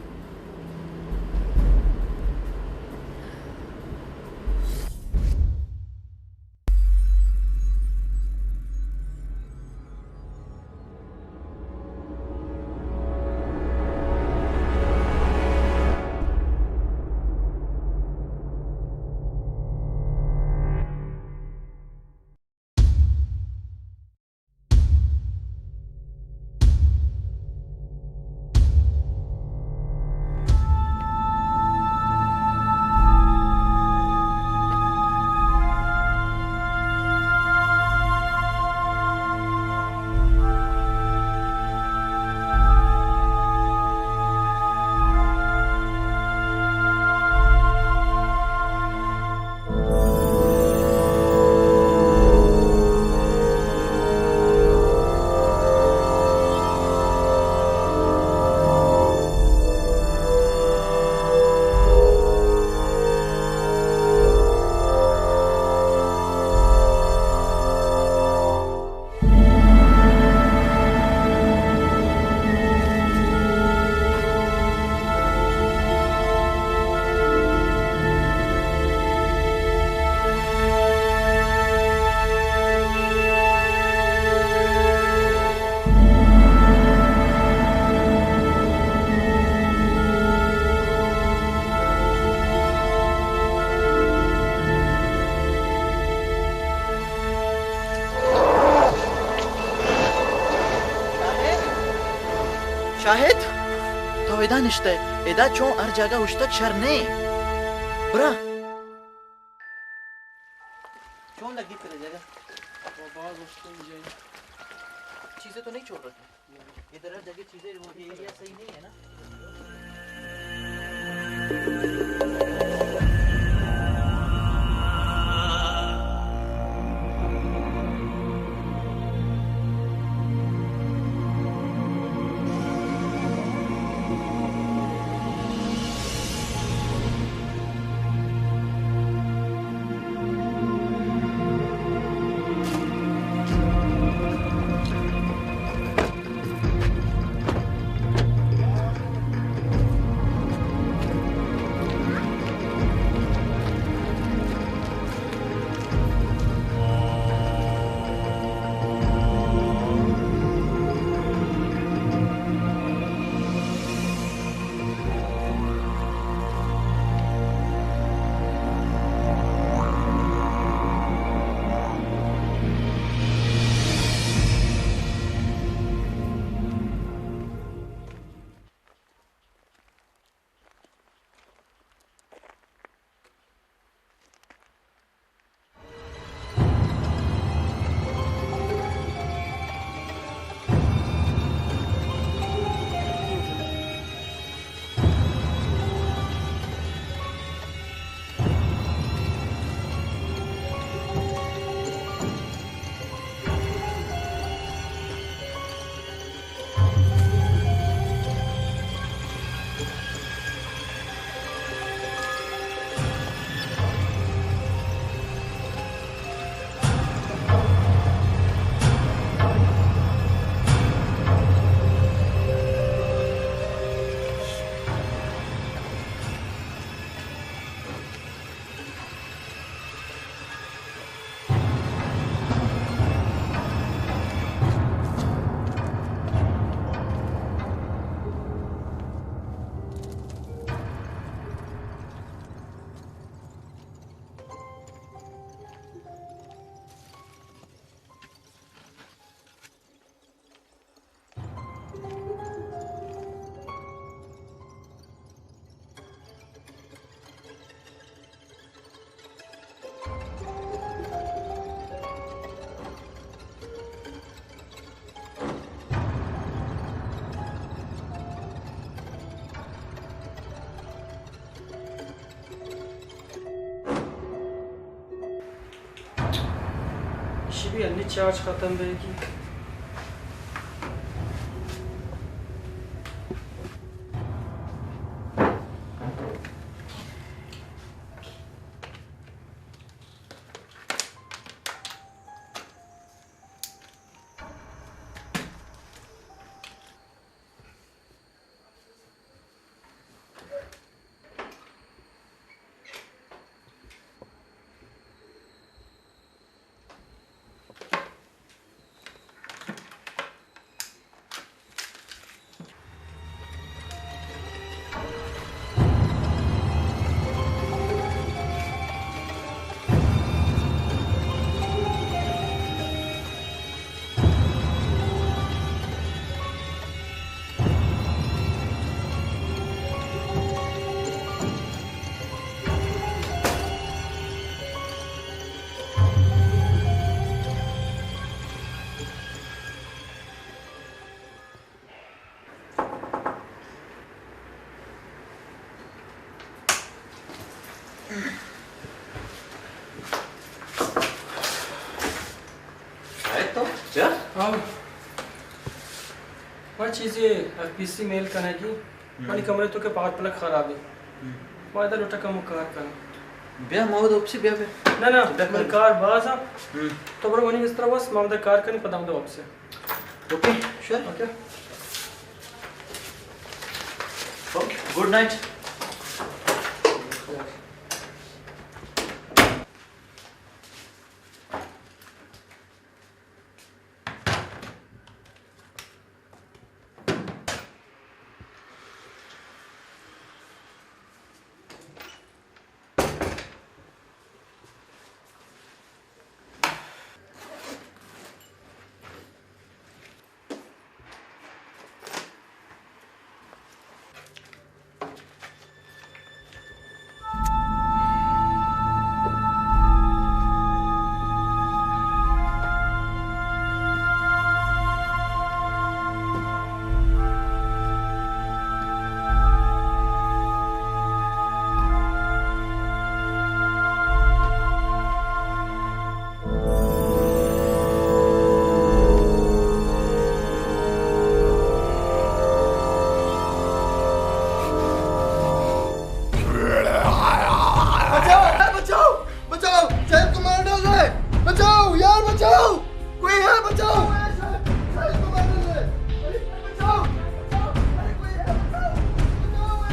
شاہد، تو ادا نشتہ ئے؟ ادا چون ہر جاگہ اوشتگ شر نہ اِنت۔ برا۔ چون لگی ترا جاگہ؟ باز اوشتگ جاگہ۔ چیزے تو نہیں چھوڑ رکھے؟ ادھر ہر جگہ چیزیں، وہ ایریا صحیح نہیں ہے نا۔ جلدی چارج ختم بیگی۔ شاید تو؟ چیا؟ ہاں۔ وہ چیزیں ایف پی سی میل کنگی۔ ہم۔ منی کمرے تو کہ پاور پلگ خراب ہے۔ ہم۔ ما ادا لوٹا کم کار کناں۔ بیا، ما ادا اپسی بیا، بیا۔ نہ، نہ، بیا من کر۔ کار باز ہاں۔ ہم۔ تو برو منی بستر وس، ما ادا کار کنی، پدا ہم ادا واپس۔ اوکے، شور۔ اوکے۔ Okay, good night. بچاؤ! بچاؤ! بچاؤ! شاید کمانڈو ہے! بچاؤ! یار بچاؤ! کوئی ہے؟ بچاؤ! شاید کمانڈو ہے! بچاؤ! بچاؤ! ارے کوئی ہے؟ بچاؤ! بچاؤ!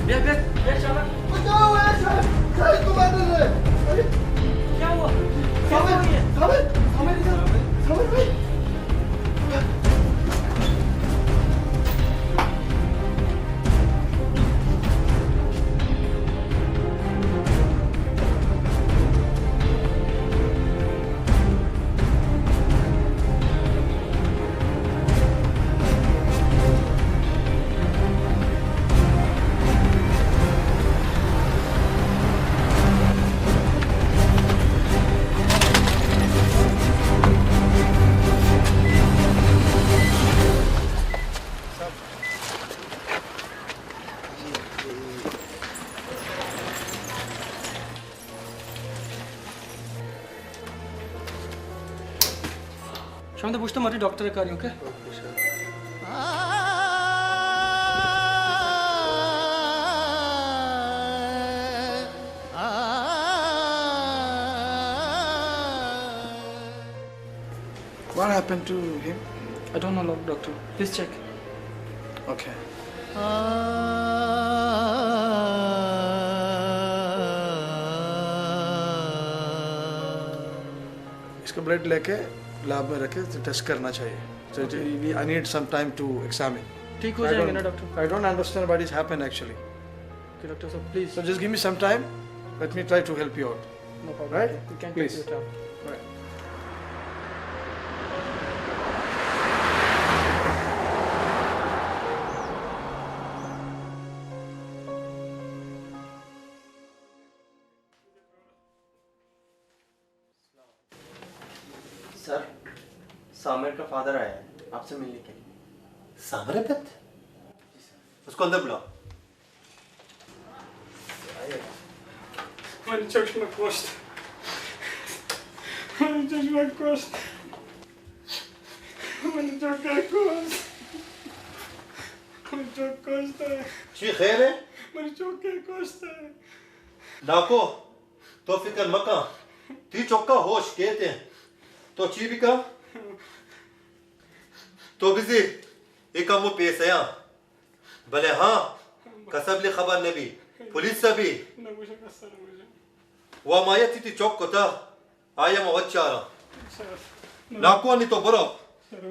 بیا، بیا۔ بچاؤ، اے شاید، شاید کمانڈر ہے۔ ارے۔ کیا ہوا؟ کیا ہوا یہ؟ صابر، صابر، صابر، صابر بھائی۔ شما تو پشت مری ڈاکٹر کاری، okay? Okay, sir. What happened to him? I don't know, doctor. Please check. Okay. اس کا بلڈ لے کے لیب میں رکھے، تو ٹیسٹ کرنا چاہیے۔ So, okay. We, I need some time to examine. ٹھیک ہو جائیں گے نا، doctor? I don't understand what is happened actually. Okay, doctor, so please. So just give me some time. Let me try to help you out. No problem. Right? You can take your time. Please. Right. سر، سامر کا فادر آیا ہے آپ سے ملنے کے لیے۔ سامر ہے پت؟ اس کو اندر بلاؤ۔ منی چشم کشت. منی چشم کشت. منی چشم کشت. منی چشم کشت. چی خیر ہے؟ منی چشم کشت. ناکو، تو فکر مکن. تی چکا ہوش کیت ہیں. تو چی بکا؟ تو بزی، اے کمو پیسہ یاں. بلے ہاں، کسا بلی خبر نبی. پولیس بی. نہ گوشاں، کسا نہ گوشاں. و ما یتی تی چک کتا، آیا ما وچارا. ناکو، نی تو برو.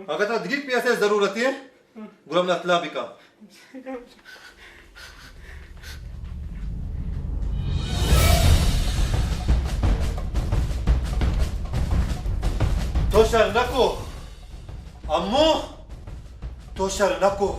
اگر ترا دگی پیسے ضرورت ہے، گڑا من اطلاع بکا. تو شر نکو. امو، تو شر نکو.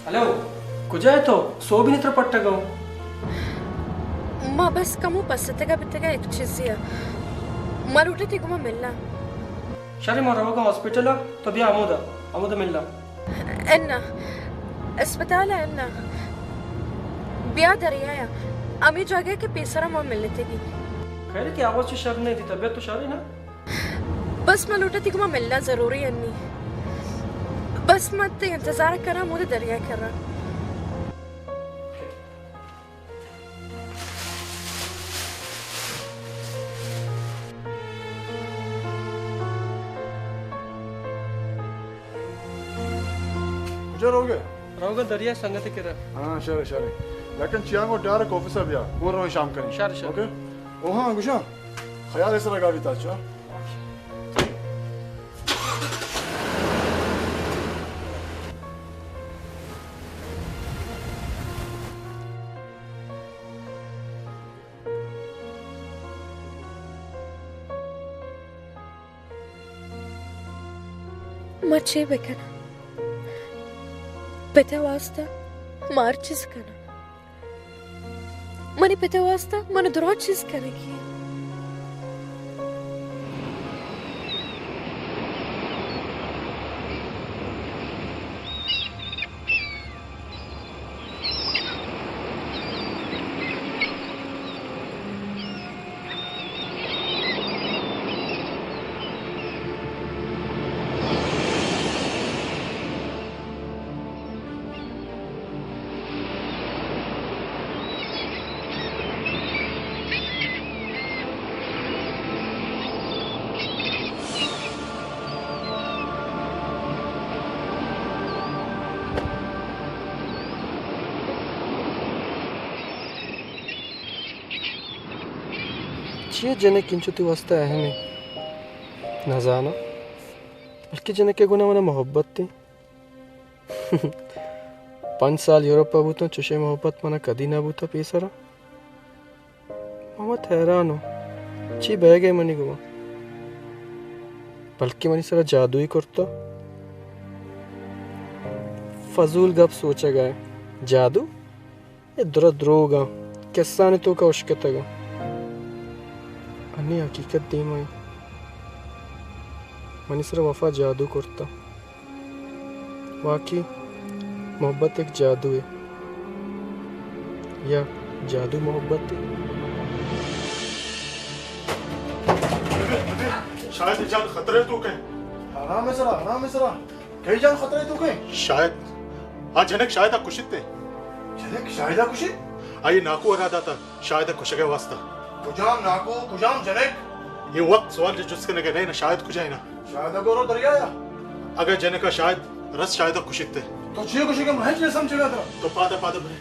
ہلو، کجا ئے تو؟ سوبی نی ترا پٹگا اوں. ما بس کمو پستگا بیتگا یک چیزے ءَ. ما لوٹاں تئی گوما ملاں. شر، ما روگاں ہاسپٹل ءَ، تو بیا ہمودا، ہمودا ملاں. اناں، اسپتال ءَ اناں. بیا دریا ءَ، ہمے جاگہ کہ پیسرا ما ملتگیں. خیر کہ آواز چی شر نہ دی، طبیعت تو شر ہے نا؟ بس ما لوٹاں تئی گوما ملنا ضروری انی. بس ما تئی انتظار کناں، ہمودا دریا کرا. کجا روگ ئے؟ روگاں دریا سنگت کرا. ہاں، شر، شر. لیکن چیانگو ڈائریکٹ آفس ءَ بیا. ہوں رویں شام کنیں. شر، شر. اوکے؟ او ہاں، گوشاں. خیال ءِ سرا گاڑی تاچا. ما چے بکناں؟ پت ءِ واستا ما ہر چیز کناں. منی پت ءِ واستا من درا چیز کنگی. چیا جنک انچو تئی واستا اہم انت؟ نزاناں. بلکہ جنک ءِ گونا منا محبت انت. پنچ سال یورپ ءَ بوتاں، چشیں محبت منا کدی نہ بوتا پیسرا. من وت حیران اوں، چی بئیگ ءَ منی گوما؟ بلکہ منی سرا جادوے کرتا. فضول گپ سوچگ ءَ ئے. جادو؟ اے درا دروگ آں، کسانی توکا اشکتگ آں. انی حقیقت دیما ایں. منی سرا وفا جادو کرتا. واقعی محبت یک جادوے. یا جادو محبت۔ شاہد جان خطرے توک ایں۔ آرام سرا، آرام سرا۔ کئی جان خطرے توک ایں؟ شاہد، آ جنک شاہد ءَ کشت ئے۔ جنک شاہد ءَ کشت؟ آئی ناکو ءَ را داتا شاہد ءَ کشگ ءِ واسطہ۔ کجام ناکو، کجام جنک؟ اے وقت سوال جست کنگ ءَ نہ اِنت، شاہد کجا اِنت؟ شاہد ءَ گورو دریا ءَ۔ اگاں جنک ءَ شاہد رست، شاہد ءَ کشت ئے۔ تو چی گوش ئے کہ من ہچ نہ سمجھگ ءَ ترا؟ تو پاد ءَ پاد ءَ برے۔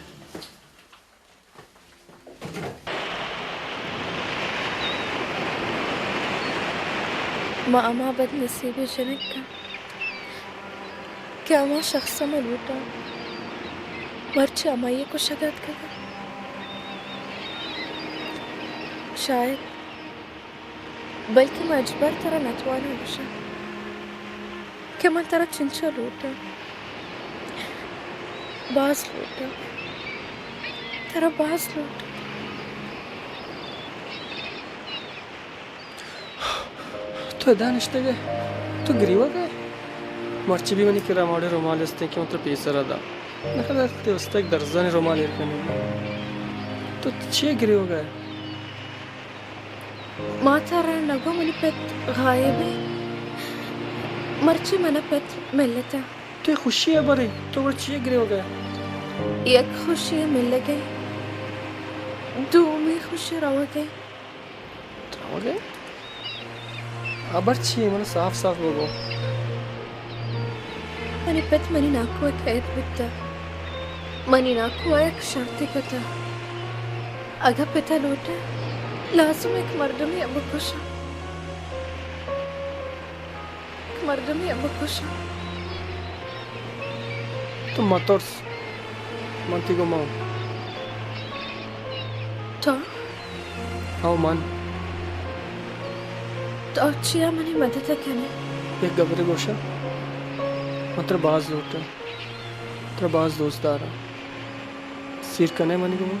ما ہما بدنصیبیں جنک آں کہ ہما شخص ءَ ما لوٹاں، مرچی ہمائی ءِ کشگ ءَ اتکگ آں۔ شاہد، بلکیں من ہچبر ترا نتواناں گوشاں کہ من ترا چنچو لوٹاں، باز لوٹاں، ترا باز لوٹاں۔ تو ادا نشتگ ئے؟ تو گریوگ ئے؟ مرچی بھی منی کرا ماڑے رومال است کہ من ترا پیسر ءَ داں۔ نہ خدا، تئی واسطہ یک درزانی رومال ایر کنیں۔ تو چی گریوگ ئے؟ ما ترا نہ گوں منی پت غائب ایں، مرچی من ءَ پت ملتہ۔ تو خوشی ءِ برے، تو گڑا چی گریوگ ئے؟ یک خوشی ءِ ملگ ءَ، دومی خوشی ءِ روگ ءَ۔ روگ ءَ؟ ہبر چی اِنت؟ من ءَ صاف صاف بگو۔ منی پت منی ناکو ءِ قید بیتہ۔ منی ناکو ءَ یک شرطے کتہ۔ اگاں پت ءَ لوٹہ، لازم یک مردمے ءَ بکشاں۔ یک مردمے ءَ بکشاں۔ تو مترس، من تئی گوما آں۔ تو؟ ہو من۔ تو چیا منی مدد ءَ کن ئے؟ یک گبرے گوش ئے، من ترا باز لوٹاں، ترا باز دوست داراں۔ سیر کن ئے منی گوما؟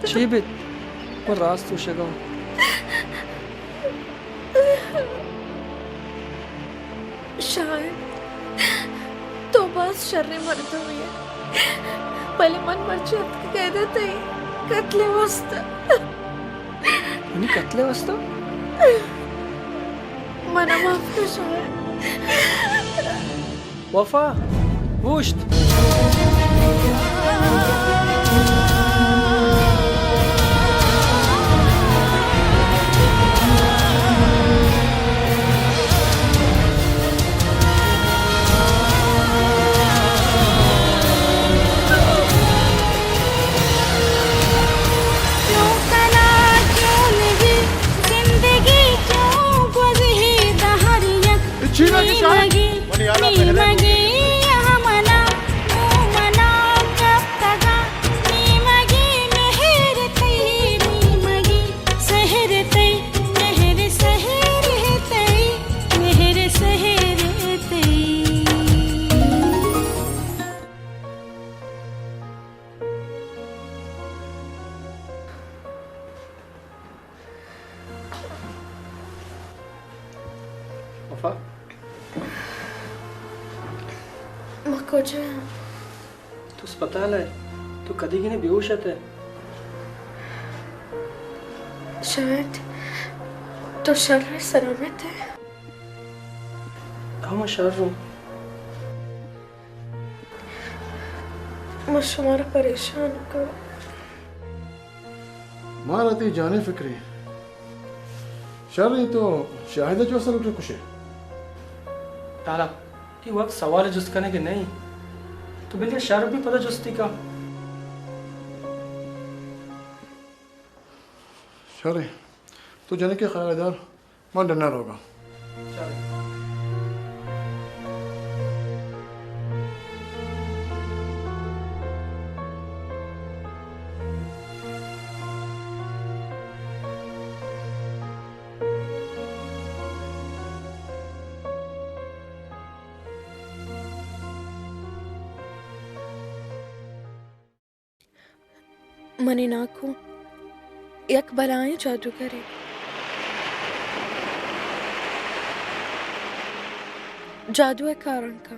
چی بیت؟ من راست گوشگ ءَ آں۔ شاہد، تو باز شریں مردمے ئے، بلے من مرچی اتکگ ءَ ادا تئی قتل ءِ واستہ۔ منی قتل ءِ واستہ؟ من ءَ معاف کن شاہد۔ وفا، اوشت۔ چی بیت شاہد؟ منی ہیال ءَ پہرے وفا؟ ما کجا آں؟ تو اسپتال ءَ ئے، تو کدیگینے بے ہوش ات ئے۔ شاہد، تو شر ئے، سلامت ئے؟ ہاں، من شر آں۔ من شمارا پریشان کت۔ مارا تئی جان ءِ فکرے۔ شر اِنت، تو شاہد ءَ چو سر اٹھ کشے؟ لالا، اے وقت سوال جست کنگ ءِ نہ اِنت۔ تو بلے شر بی، پدا جستی کن۔ شر اِنت، تو جنک ءِ خیال ءَ دار۔ من ڈن ءَ روگ ءَ آں۔ منی ناکو یک بلاہیں جادوگرے۔ جادو ءِ کاراں کن۔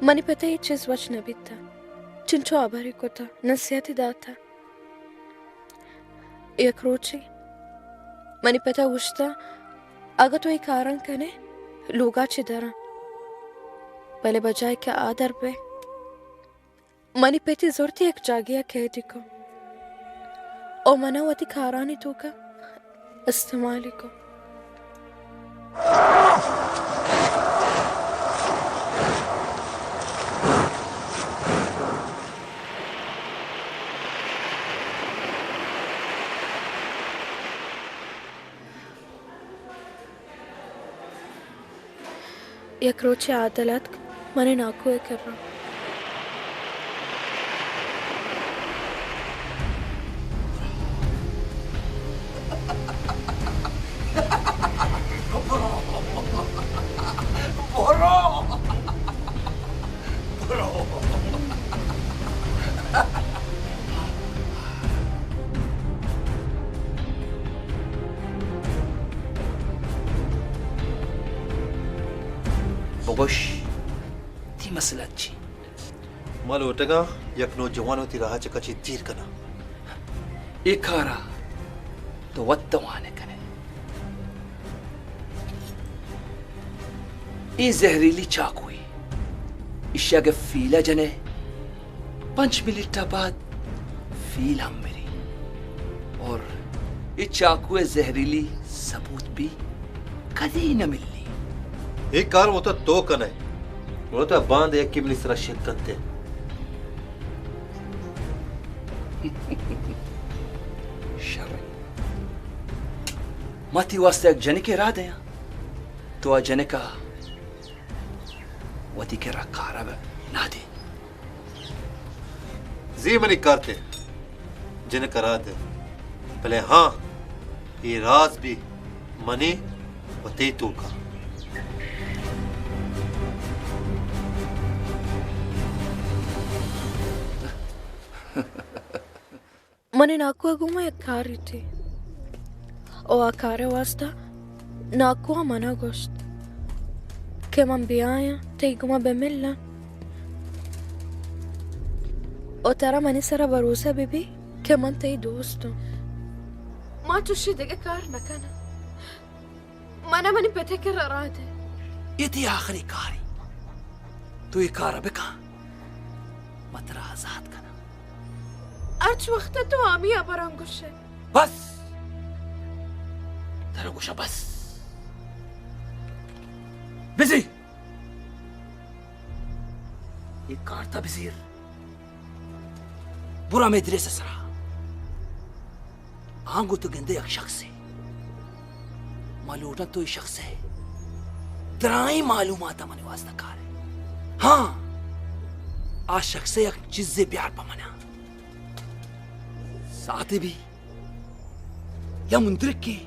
منی پت ءَ اے چیز وش نہ بیتہ۔ چنچو ہبرے کتہ، نصیحتے داتہ۔ یک روچے منی پت ءَ گوشتہ، اگاں تو اے کاراں کن ئے، لوگ ءَ چہ در آں، بلے بجائے کہ آ در بئے، منی پت ءَ زرت یک جاگہے ءَ قیدی کو ءُ من ءَ وتی کارانی توک ءَ استعمالی کو۔ یک روچے عادل اتک منی ناکو ءِ کرا۔ بگوش، تئی مسئلہ چی؟ ما لوٹگاں یک نوجوان وتی راہ چہ کچے دیر کناں۔ اے کارا تو وت توان کنے۔ اے زہریلی چاکوئی، ایشی اگہ فیلہ جنے، پنچ منٹ بعد فیل ہم مری۔ اور اے چاکو ءِ زہریلی ثبوت بھی کدی نہ ملی۔ اے کار وتا تو کنئے، وتا باند یکے منی سرا شک کنتے۔ شر۔ ما تئی واسطہ یک جنکے راہ دیاں، تو آ جنکا وتی کرا کارا بہ نادے۔ زی منی کارتے، جنک ءَ راہ دے، بلے ہاں، اے راز بھی منی و تئی توکا۔ منی ناکو ءَ گوں ما یک کارے تی۔ او آ کار ءِ واستا ناکو ءَ من ءَ گوشت کہ من بیایاں تئی گوما بہ ملاں۔ او ترا منی سرا بھروسہ بہ بی کہ من تئی دوست اوں۔ ما چوشی دگہ کار نہ کناں۔ من ءَ منی پت ءِ کرا راہ دے۔ اے تئی آخری کارے۔ تو اے کار ءَ بکن۔ ما ترا آزات کناں۔ ہرچ وقت ءَ تو ہمے ہبراں گوش ئے۔ بس! ترا گوشاں بس! بزیر! اے کارت ءَ بزیر۔ برو ہمے دریس ءِ سرا۔ آنگو تو گندے یک شخصے۔ ما لوٹاں تو اے شخص ءِ درائیں معلومات ءَ منی واسطہ کار ئے۔ ہاں، آ شخص ءِ یک چیزے بیار پہ من ءَ۔ ساعتے بی یا مندرکے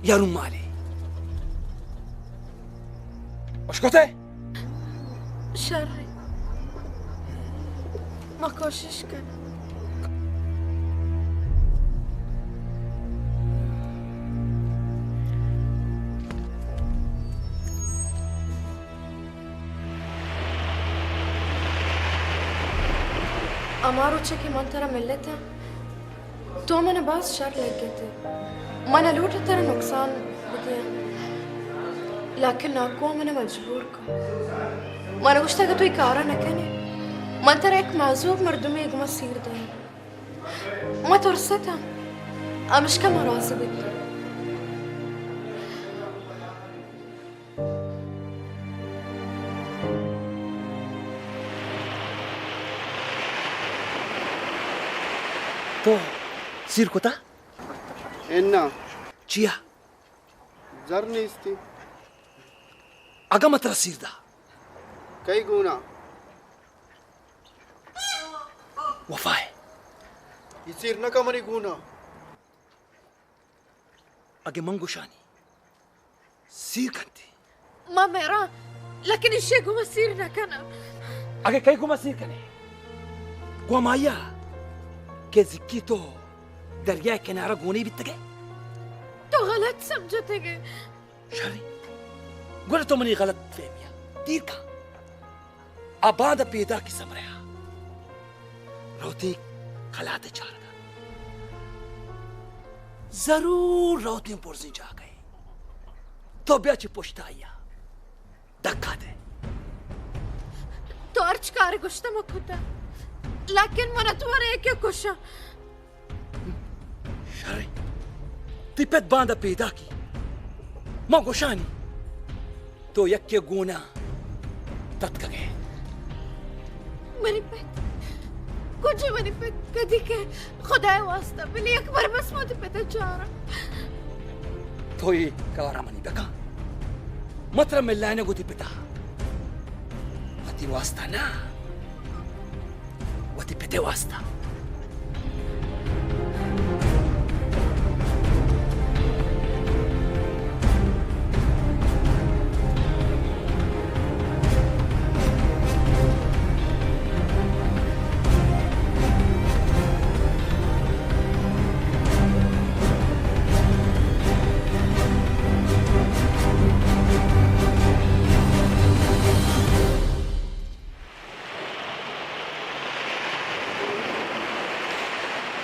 یا رومالے۔ اشکت ئے؟ شر۔ ما کوشش کناں۔ ہما روچ ءَ کہ من ترا ملتاں، تو من ءَ باز شر لگت ئے۔ من نہ لوٹ ترا نقصان بدیاں، لیکن ناکو ءَ من ءَ مجبور کت۔ من ءَ گوشت اگاں تو اے کار ءَ نہ کن ئے، من ترا یک معذور مردمے ءِ گوما سیر دئیاں۔ من ترستاں، ہمشکا من راضی بیتاں۔ تو سیر کتا؟ اناں۔ چیا؟ زر نیستی۔ اگاں من ترا سیر دا؟ کئی گونا؟ وفا ءَ۔ اے سیر نہ کن منی گونا۔ اگہ من گوشانی سیر کنتے۔ ما مراں، لیکن ایشی گوما سیر نہ کناں۔ اگہ کئی گوما سیر کنے؟ گوں ہمایا کہ زکی تو دریا کنارا گونے بیتگے؟ تو غلط سمجھتگے۔ شری، گڑا تو منی غلط فہمی ءَ دیر کن۔ آ باندا پیداکی سمرہ ءَ روتیں کلات ءِ چارگ ءَ۔ ضرور روتیں برزیں جاگہے۔ تو بیا چہ پشت آئی ءَ دھکا دے۔ تو ہرچ کار گوشتہ ما کتہ، لیکن من ءَ تو ورے کہ کشاں۔ شریں۔ تئی پت باندا پیداکی۔ ما گوشانی تو یکے گونا تتکگے۔ منی پت؟ کجا منی پت؟ کدی کہ؟ خدائے واسطہ بلے یک بر بس ما وتی پت ءَ چاراں۔ تو اے کارا منی بکن۔ ما ترا ملائینگ وتی پتا۔ وتی واسطہ نہ، وتی پت ءِ واسطہ۔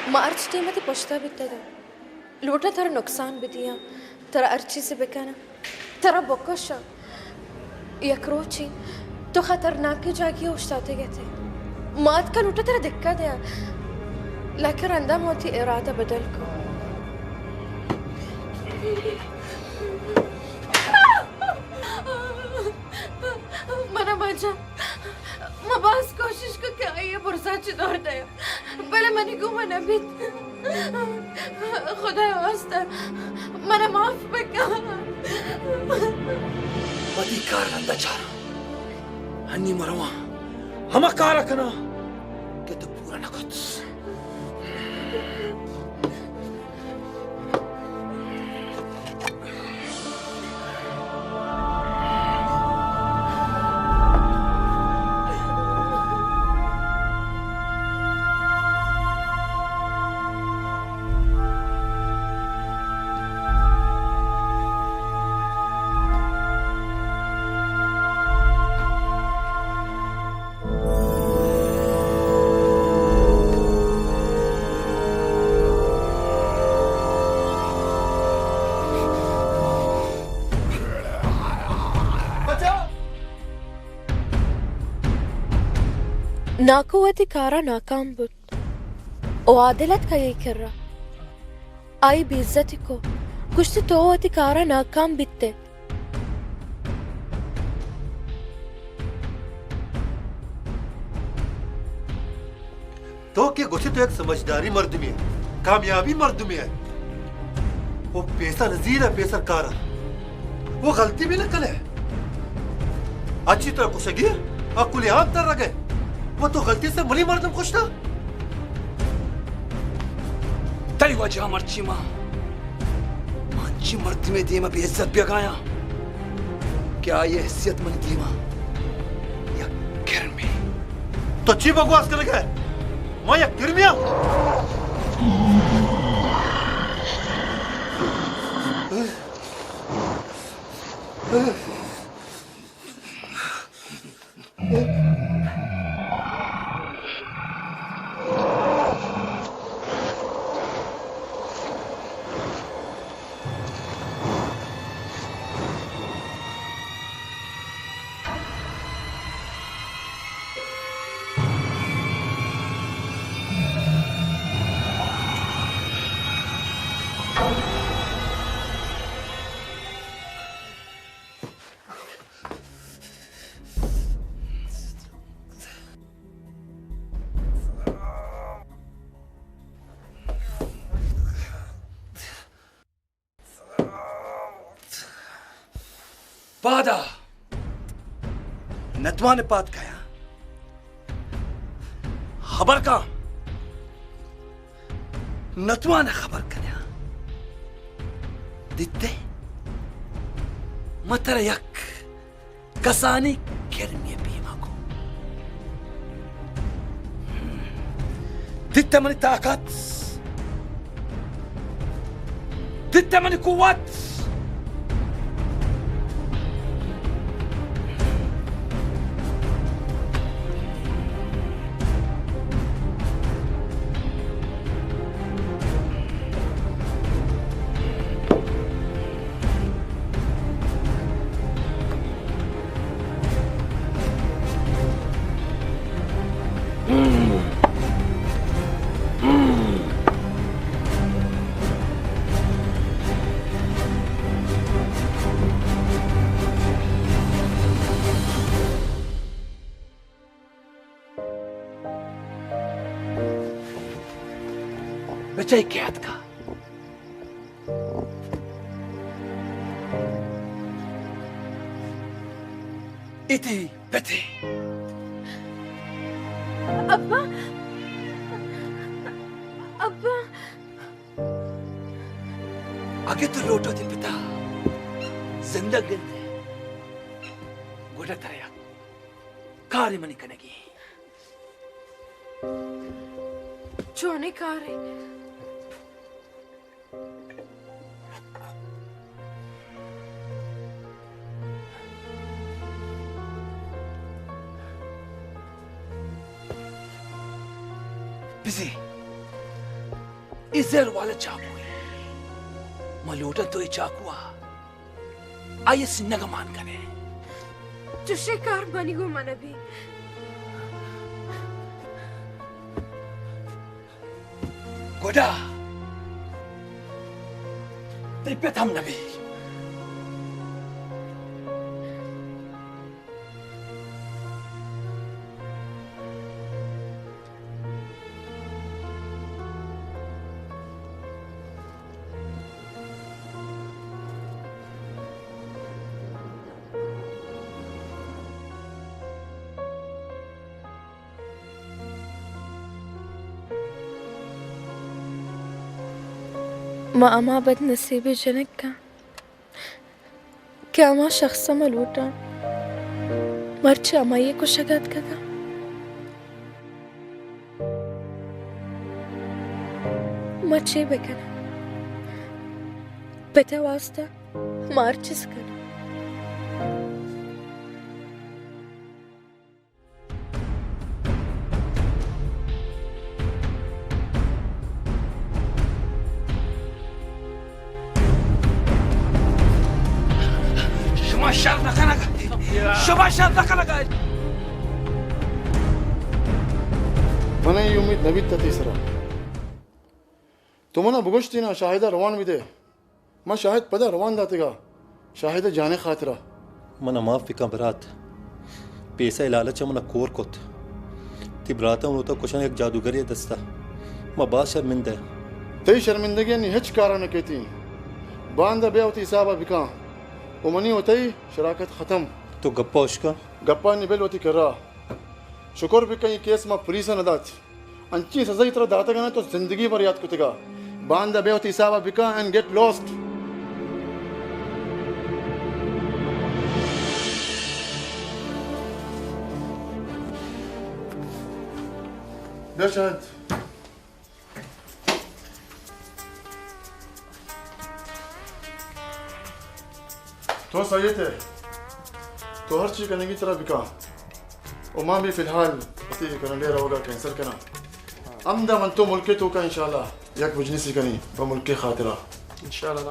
ما ہرچ ٹیم ءَ تئی پشتا بیتگاں۔ لوٹاں ترا نقصان بدیاں، ترا ہر چیزے بکناں، ترا بکشاں۔ یک روچے تو خطرناکیں جاگہے اوشتاتگ ات ئے۔ ما اتکاں لوٹاں ترا دھکا دیاں، لیکن رندا ما وتی ارادہ بدل کو۔ منا مجن۔ ما باز کوشش کت کہ آئی ءَ برزا چہ دور دیاں، بلے منی گوما نہ بیت۔ خدائے واسطہ منا معاف بکن۔ وتی کار رندا چاراں۔ ہنی مرواں ہما کارا کناں کہ تو پورا نہ کت۔ ناکو وتی کارا ناکام بوت۔ او عادل اتک آئی کرا۔ آئی بے عزتی کو۔ گوشتی تو وتی کارا ناکام بیتے۔ تو کہ گوشے تو یک سمجھداری مردمے ئے، کامیابی مردمے ئے۔ او پیسہ نزیر ئے، پیسر کار ئے۔ او غلطی بھی نہ کنے۔ اچی ترا کشگی، اکلی عام تر رگے۔ وہ تو غلطی سے منی مردم کشتا؟ تئی وجہ مرچی ما، ما انچی مردمے دیما بے عزت بیگایاں کہ آئی حیثیت منی دیما یک کرمے۔ تو چی بکواس کنگے؟ ما یک کرمے آں؟ پادا۔ نتوان پاد کایاں۔ خبر کن۔ نتوان خبر کناں۔ دیتے؟ من ترا یک کسانیں کرمے پیما کو۔ دیتے منی طاقت؟ دیتے منی قوت؟ بچہ کئے اتکا؟ اے تئی پتے۔ ابا! ابا! اگہ تو لوٹو تئی پتا زندگ گندے، گڑا ترا یک کارے منی کنگی۔ چونیں کارے؟ بزی، اے زہر والا چاقو اے۔ ما لوٹاں تو اے چاقو ءَ آئی ءِ سینگ ءَ مان کن ئے۔ چشیں کار منی گوما نہ بی۔ گڈا تئی پت ہم نہ بی۔ ما ہما بدنصیبیں جنک آں کہ ہما شخص ءَ ما لوٹاں، مرچی ہمائی ءِ کشگ ءَ اتکگ آں۔ ما چے بہ کناں؟ پت ءِ واستہ ما ہر چیز کناں۔ شما شر نہ کنگ ءَ۔ شما شر نہ کنگ ءَ۔ من ءَ اے امیت نہ بیت تئی سرا۔ تو من ءَ بگوشتی نا شاہد ءَ روان بدے۔ من شاہد پدا روان داتگا شاہد ءِ جان ءِ خاطرا۔ من ءَ معاف بکن برات، پیسہ ءِ لالچ ءَ من ءَ کور کت۔ تئی برات ءَ من وتا کشاں یک جادوگرے ءِ دستا۔ ما باز شرمندہ۔ تئی شرمندگیانی ہچ کارا نہ کیتی۔ باندا بیا وتی حسابا بکن۔ و منی و تئی شراکت ختم۔ تو گپا اشکا۔ گپانی بل وتی کرا۔ شکر بکن اے کیس ما پولیس ءَ نہ دات۔ انچیں سزائی ترا داتگ انت تو زندگی بر یات کتگا۔ باندا بیا وتی حسابا بکن and get lost۔ بیا شاہد۔ تو سید ئے، تو ہر چی کنگی ترا بکا۔ و ما بھی فی الحال وتی کینیڈا روگا کینسل کناں۔ ہمدا من تو ملک توکا انشاءاللہ یک بزنسی کنی پہ ملک خاطرا۔ انشاءاللہ۔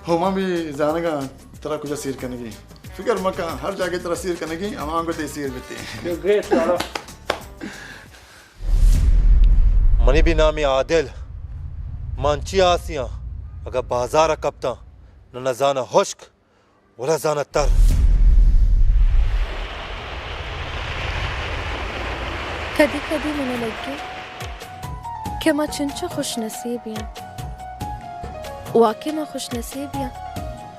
ہو ما بھی زانگا ترا کجا سیر کنگی۔ فکر مکن، ہر جاگہ ترا سیر کنگی، ہما گو تئی سیر بیتی۔ منی بھی نامی عادل، من چی آسیاں، اگا بازار کپتاں، نہ نزانہ ہشک، ولا زانہ تر۔ کدی کدی من لگے کہ ما چنچو خوش نصیب یاں۔ واقعی ما خوش نصیب یاں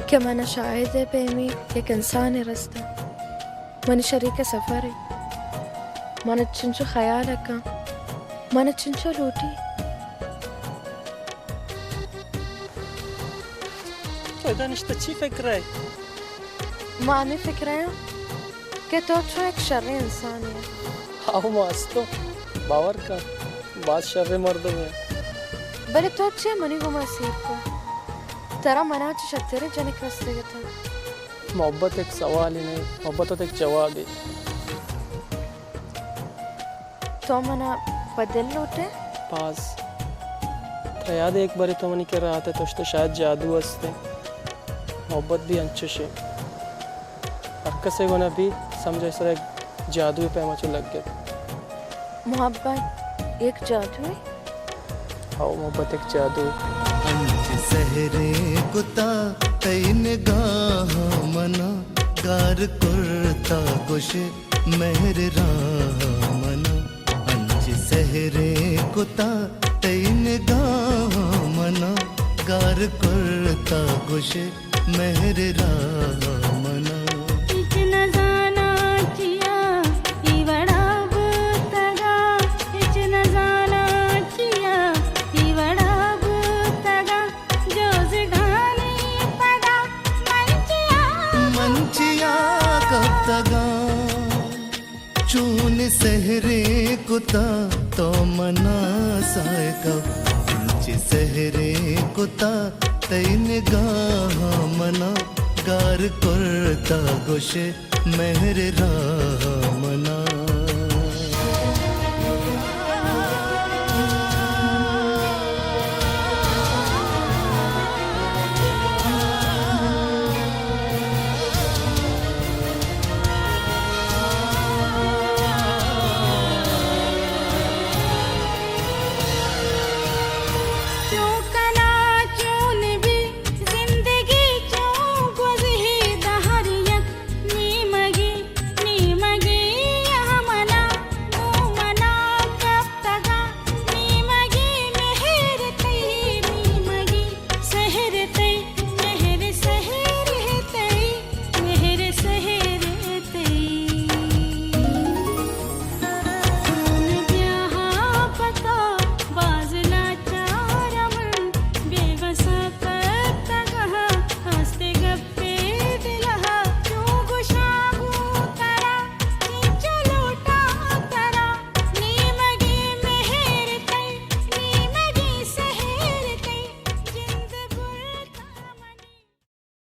کہ من شاہد پیمی یک انسان رستہ۔ منی شریک سفر ء۔ من چنچو خیال ء کن، من چنچو لوٹی۔ تو ادا نشتہ چی فکر ء؟ ما ہمے فکر ء آں کہ تو چو یک شریں انسانے۔ ہاو ما استوں، باور کن، باز شریں مردمے۔ بلے تو چے منی گوما سیر کو؟ ترا منا چہ شتریں جنک رستگ اتنت۔ محبت یک سوالے نہ، محبت وت یک جوابے۔ تو منا پہ دل لوٹے؟ باز۔ ترا یاد ہے، یک برے تو منی کرا آتے، تو شتے شاید جادو ہستے۔ محبت بھی انچشے۔ ہر کسے گونا بھی سمجھے سر یک جادو پیما چو لگ گئے۔ محبت یک جادوے؟ ہاو، محبت یک جادوے۔ انچ سحریں کتا تئی نگاہ منا، گار کرتا گوش مہر راہ منا۔ انچ سحریں کتا تئی نگاہاں منا گار کرتا، گوشے مہر راہ منا۔ ہچ نزاناں چیا اے وڑا بوتگاں، ہچ نزاناں چیا اے وڑا بوتگاں۔ جوزگانی پدا من چیا، من چیا کپتگاں۔ چون سحرے کتا تو منا سائکا، انچ سحرے کتا تئی نگاہاں منا گار کرتا، گوشے مہر راہ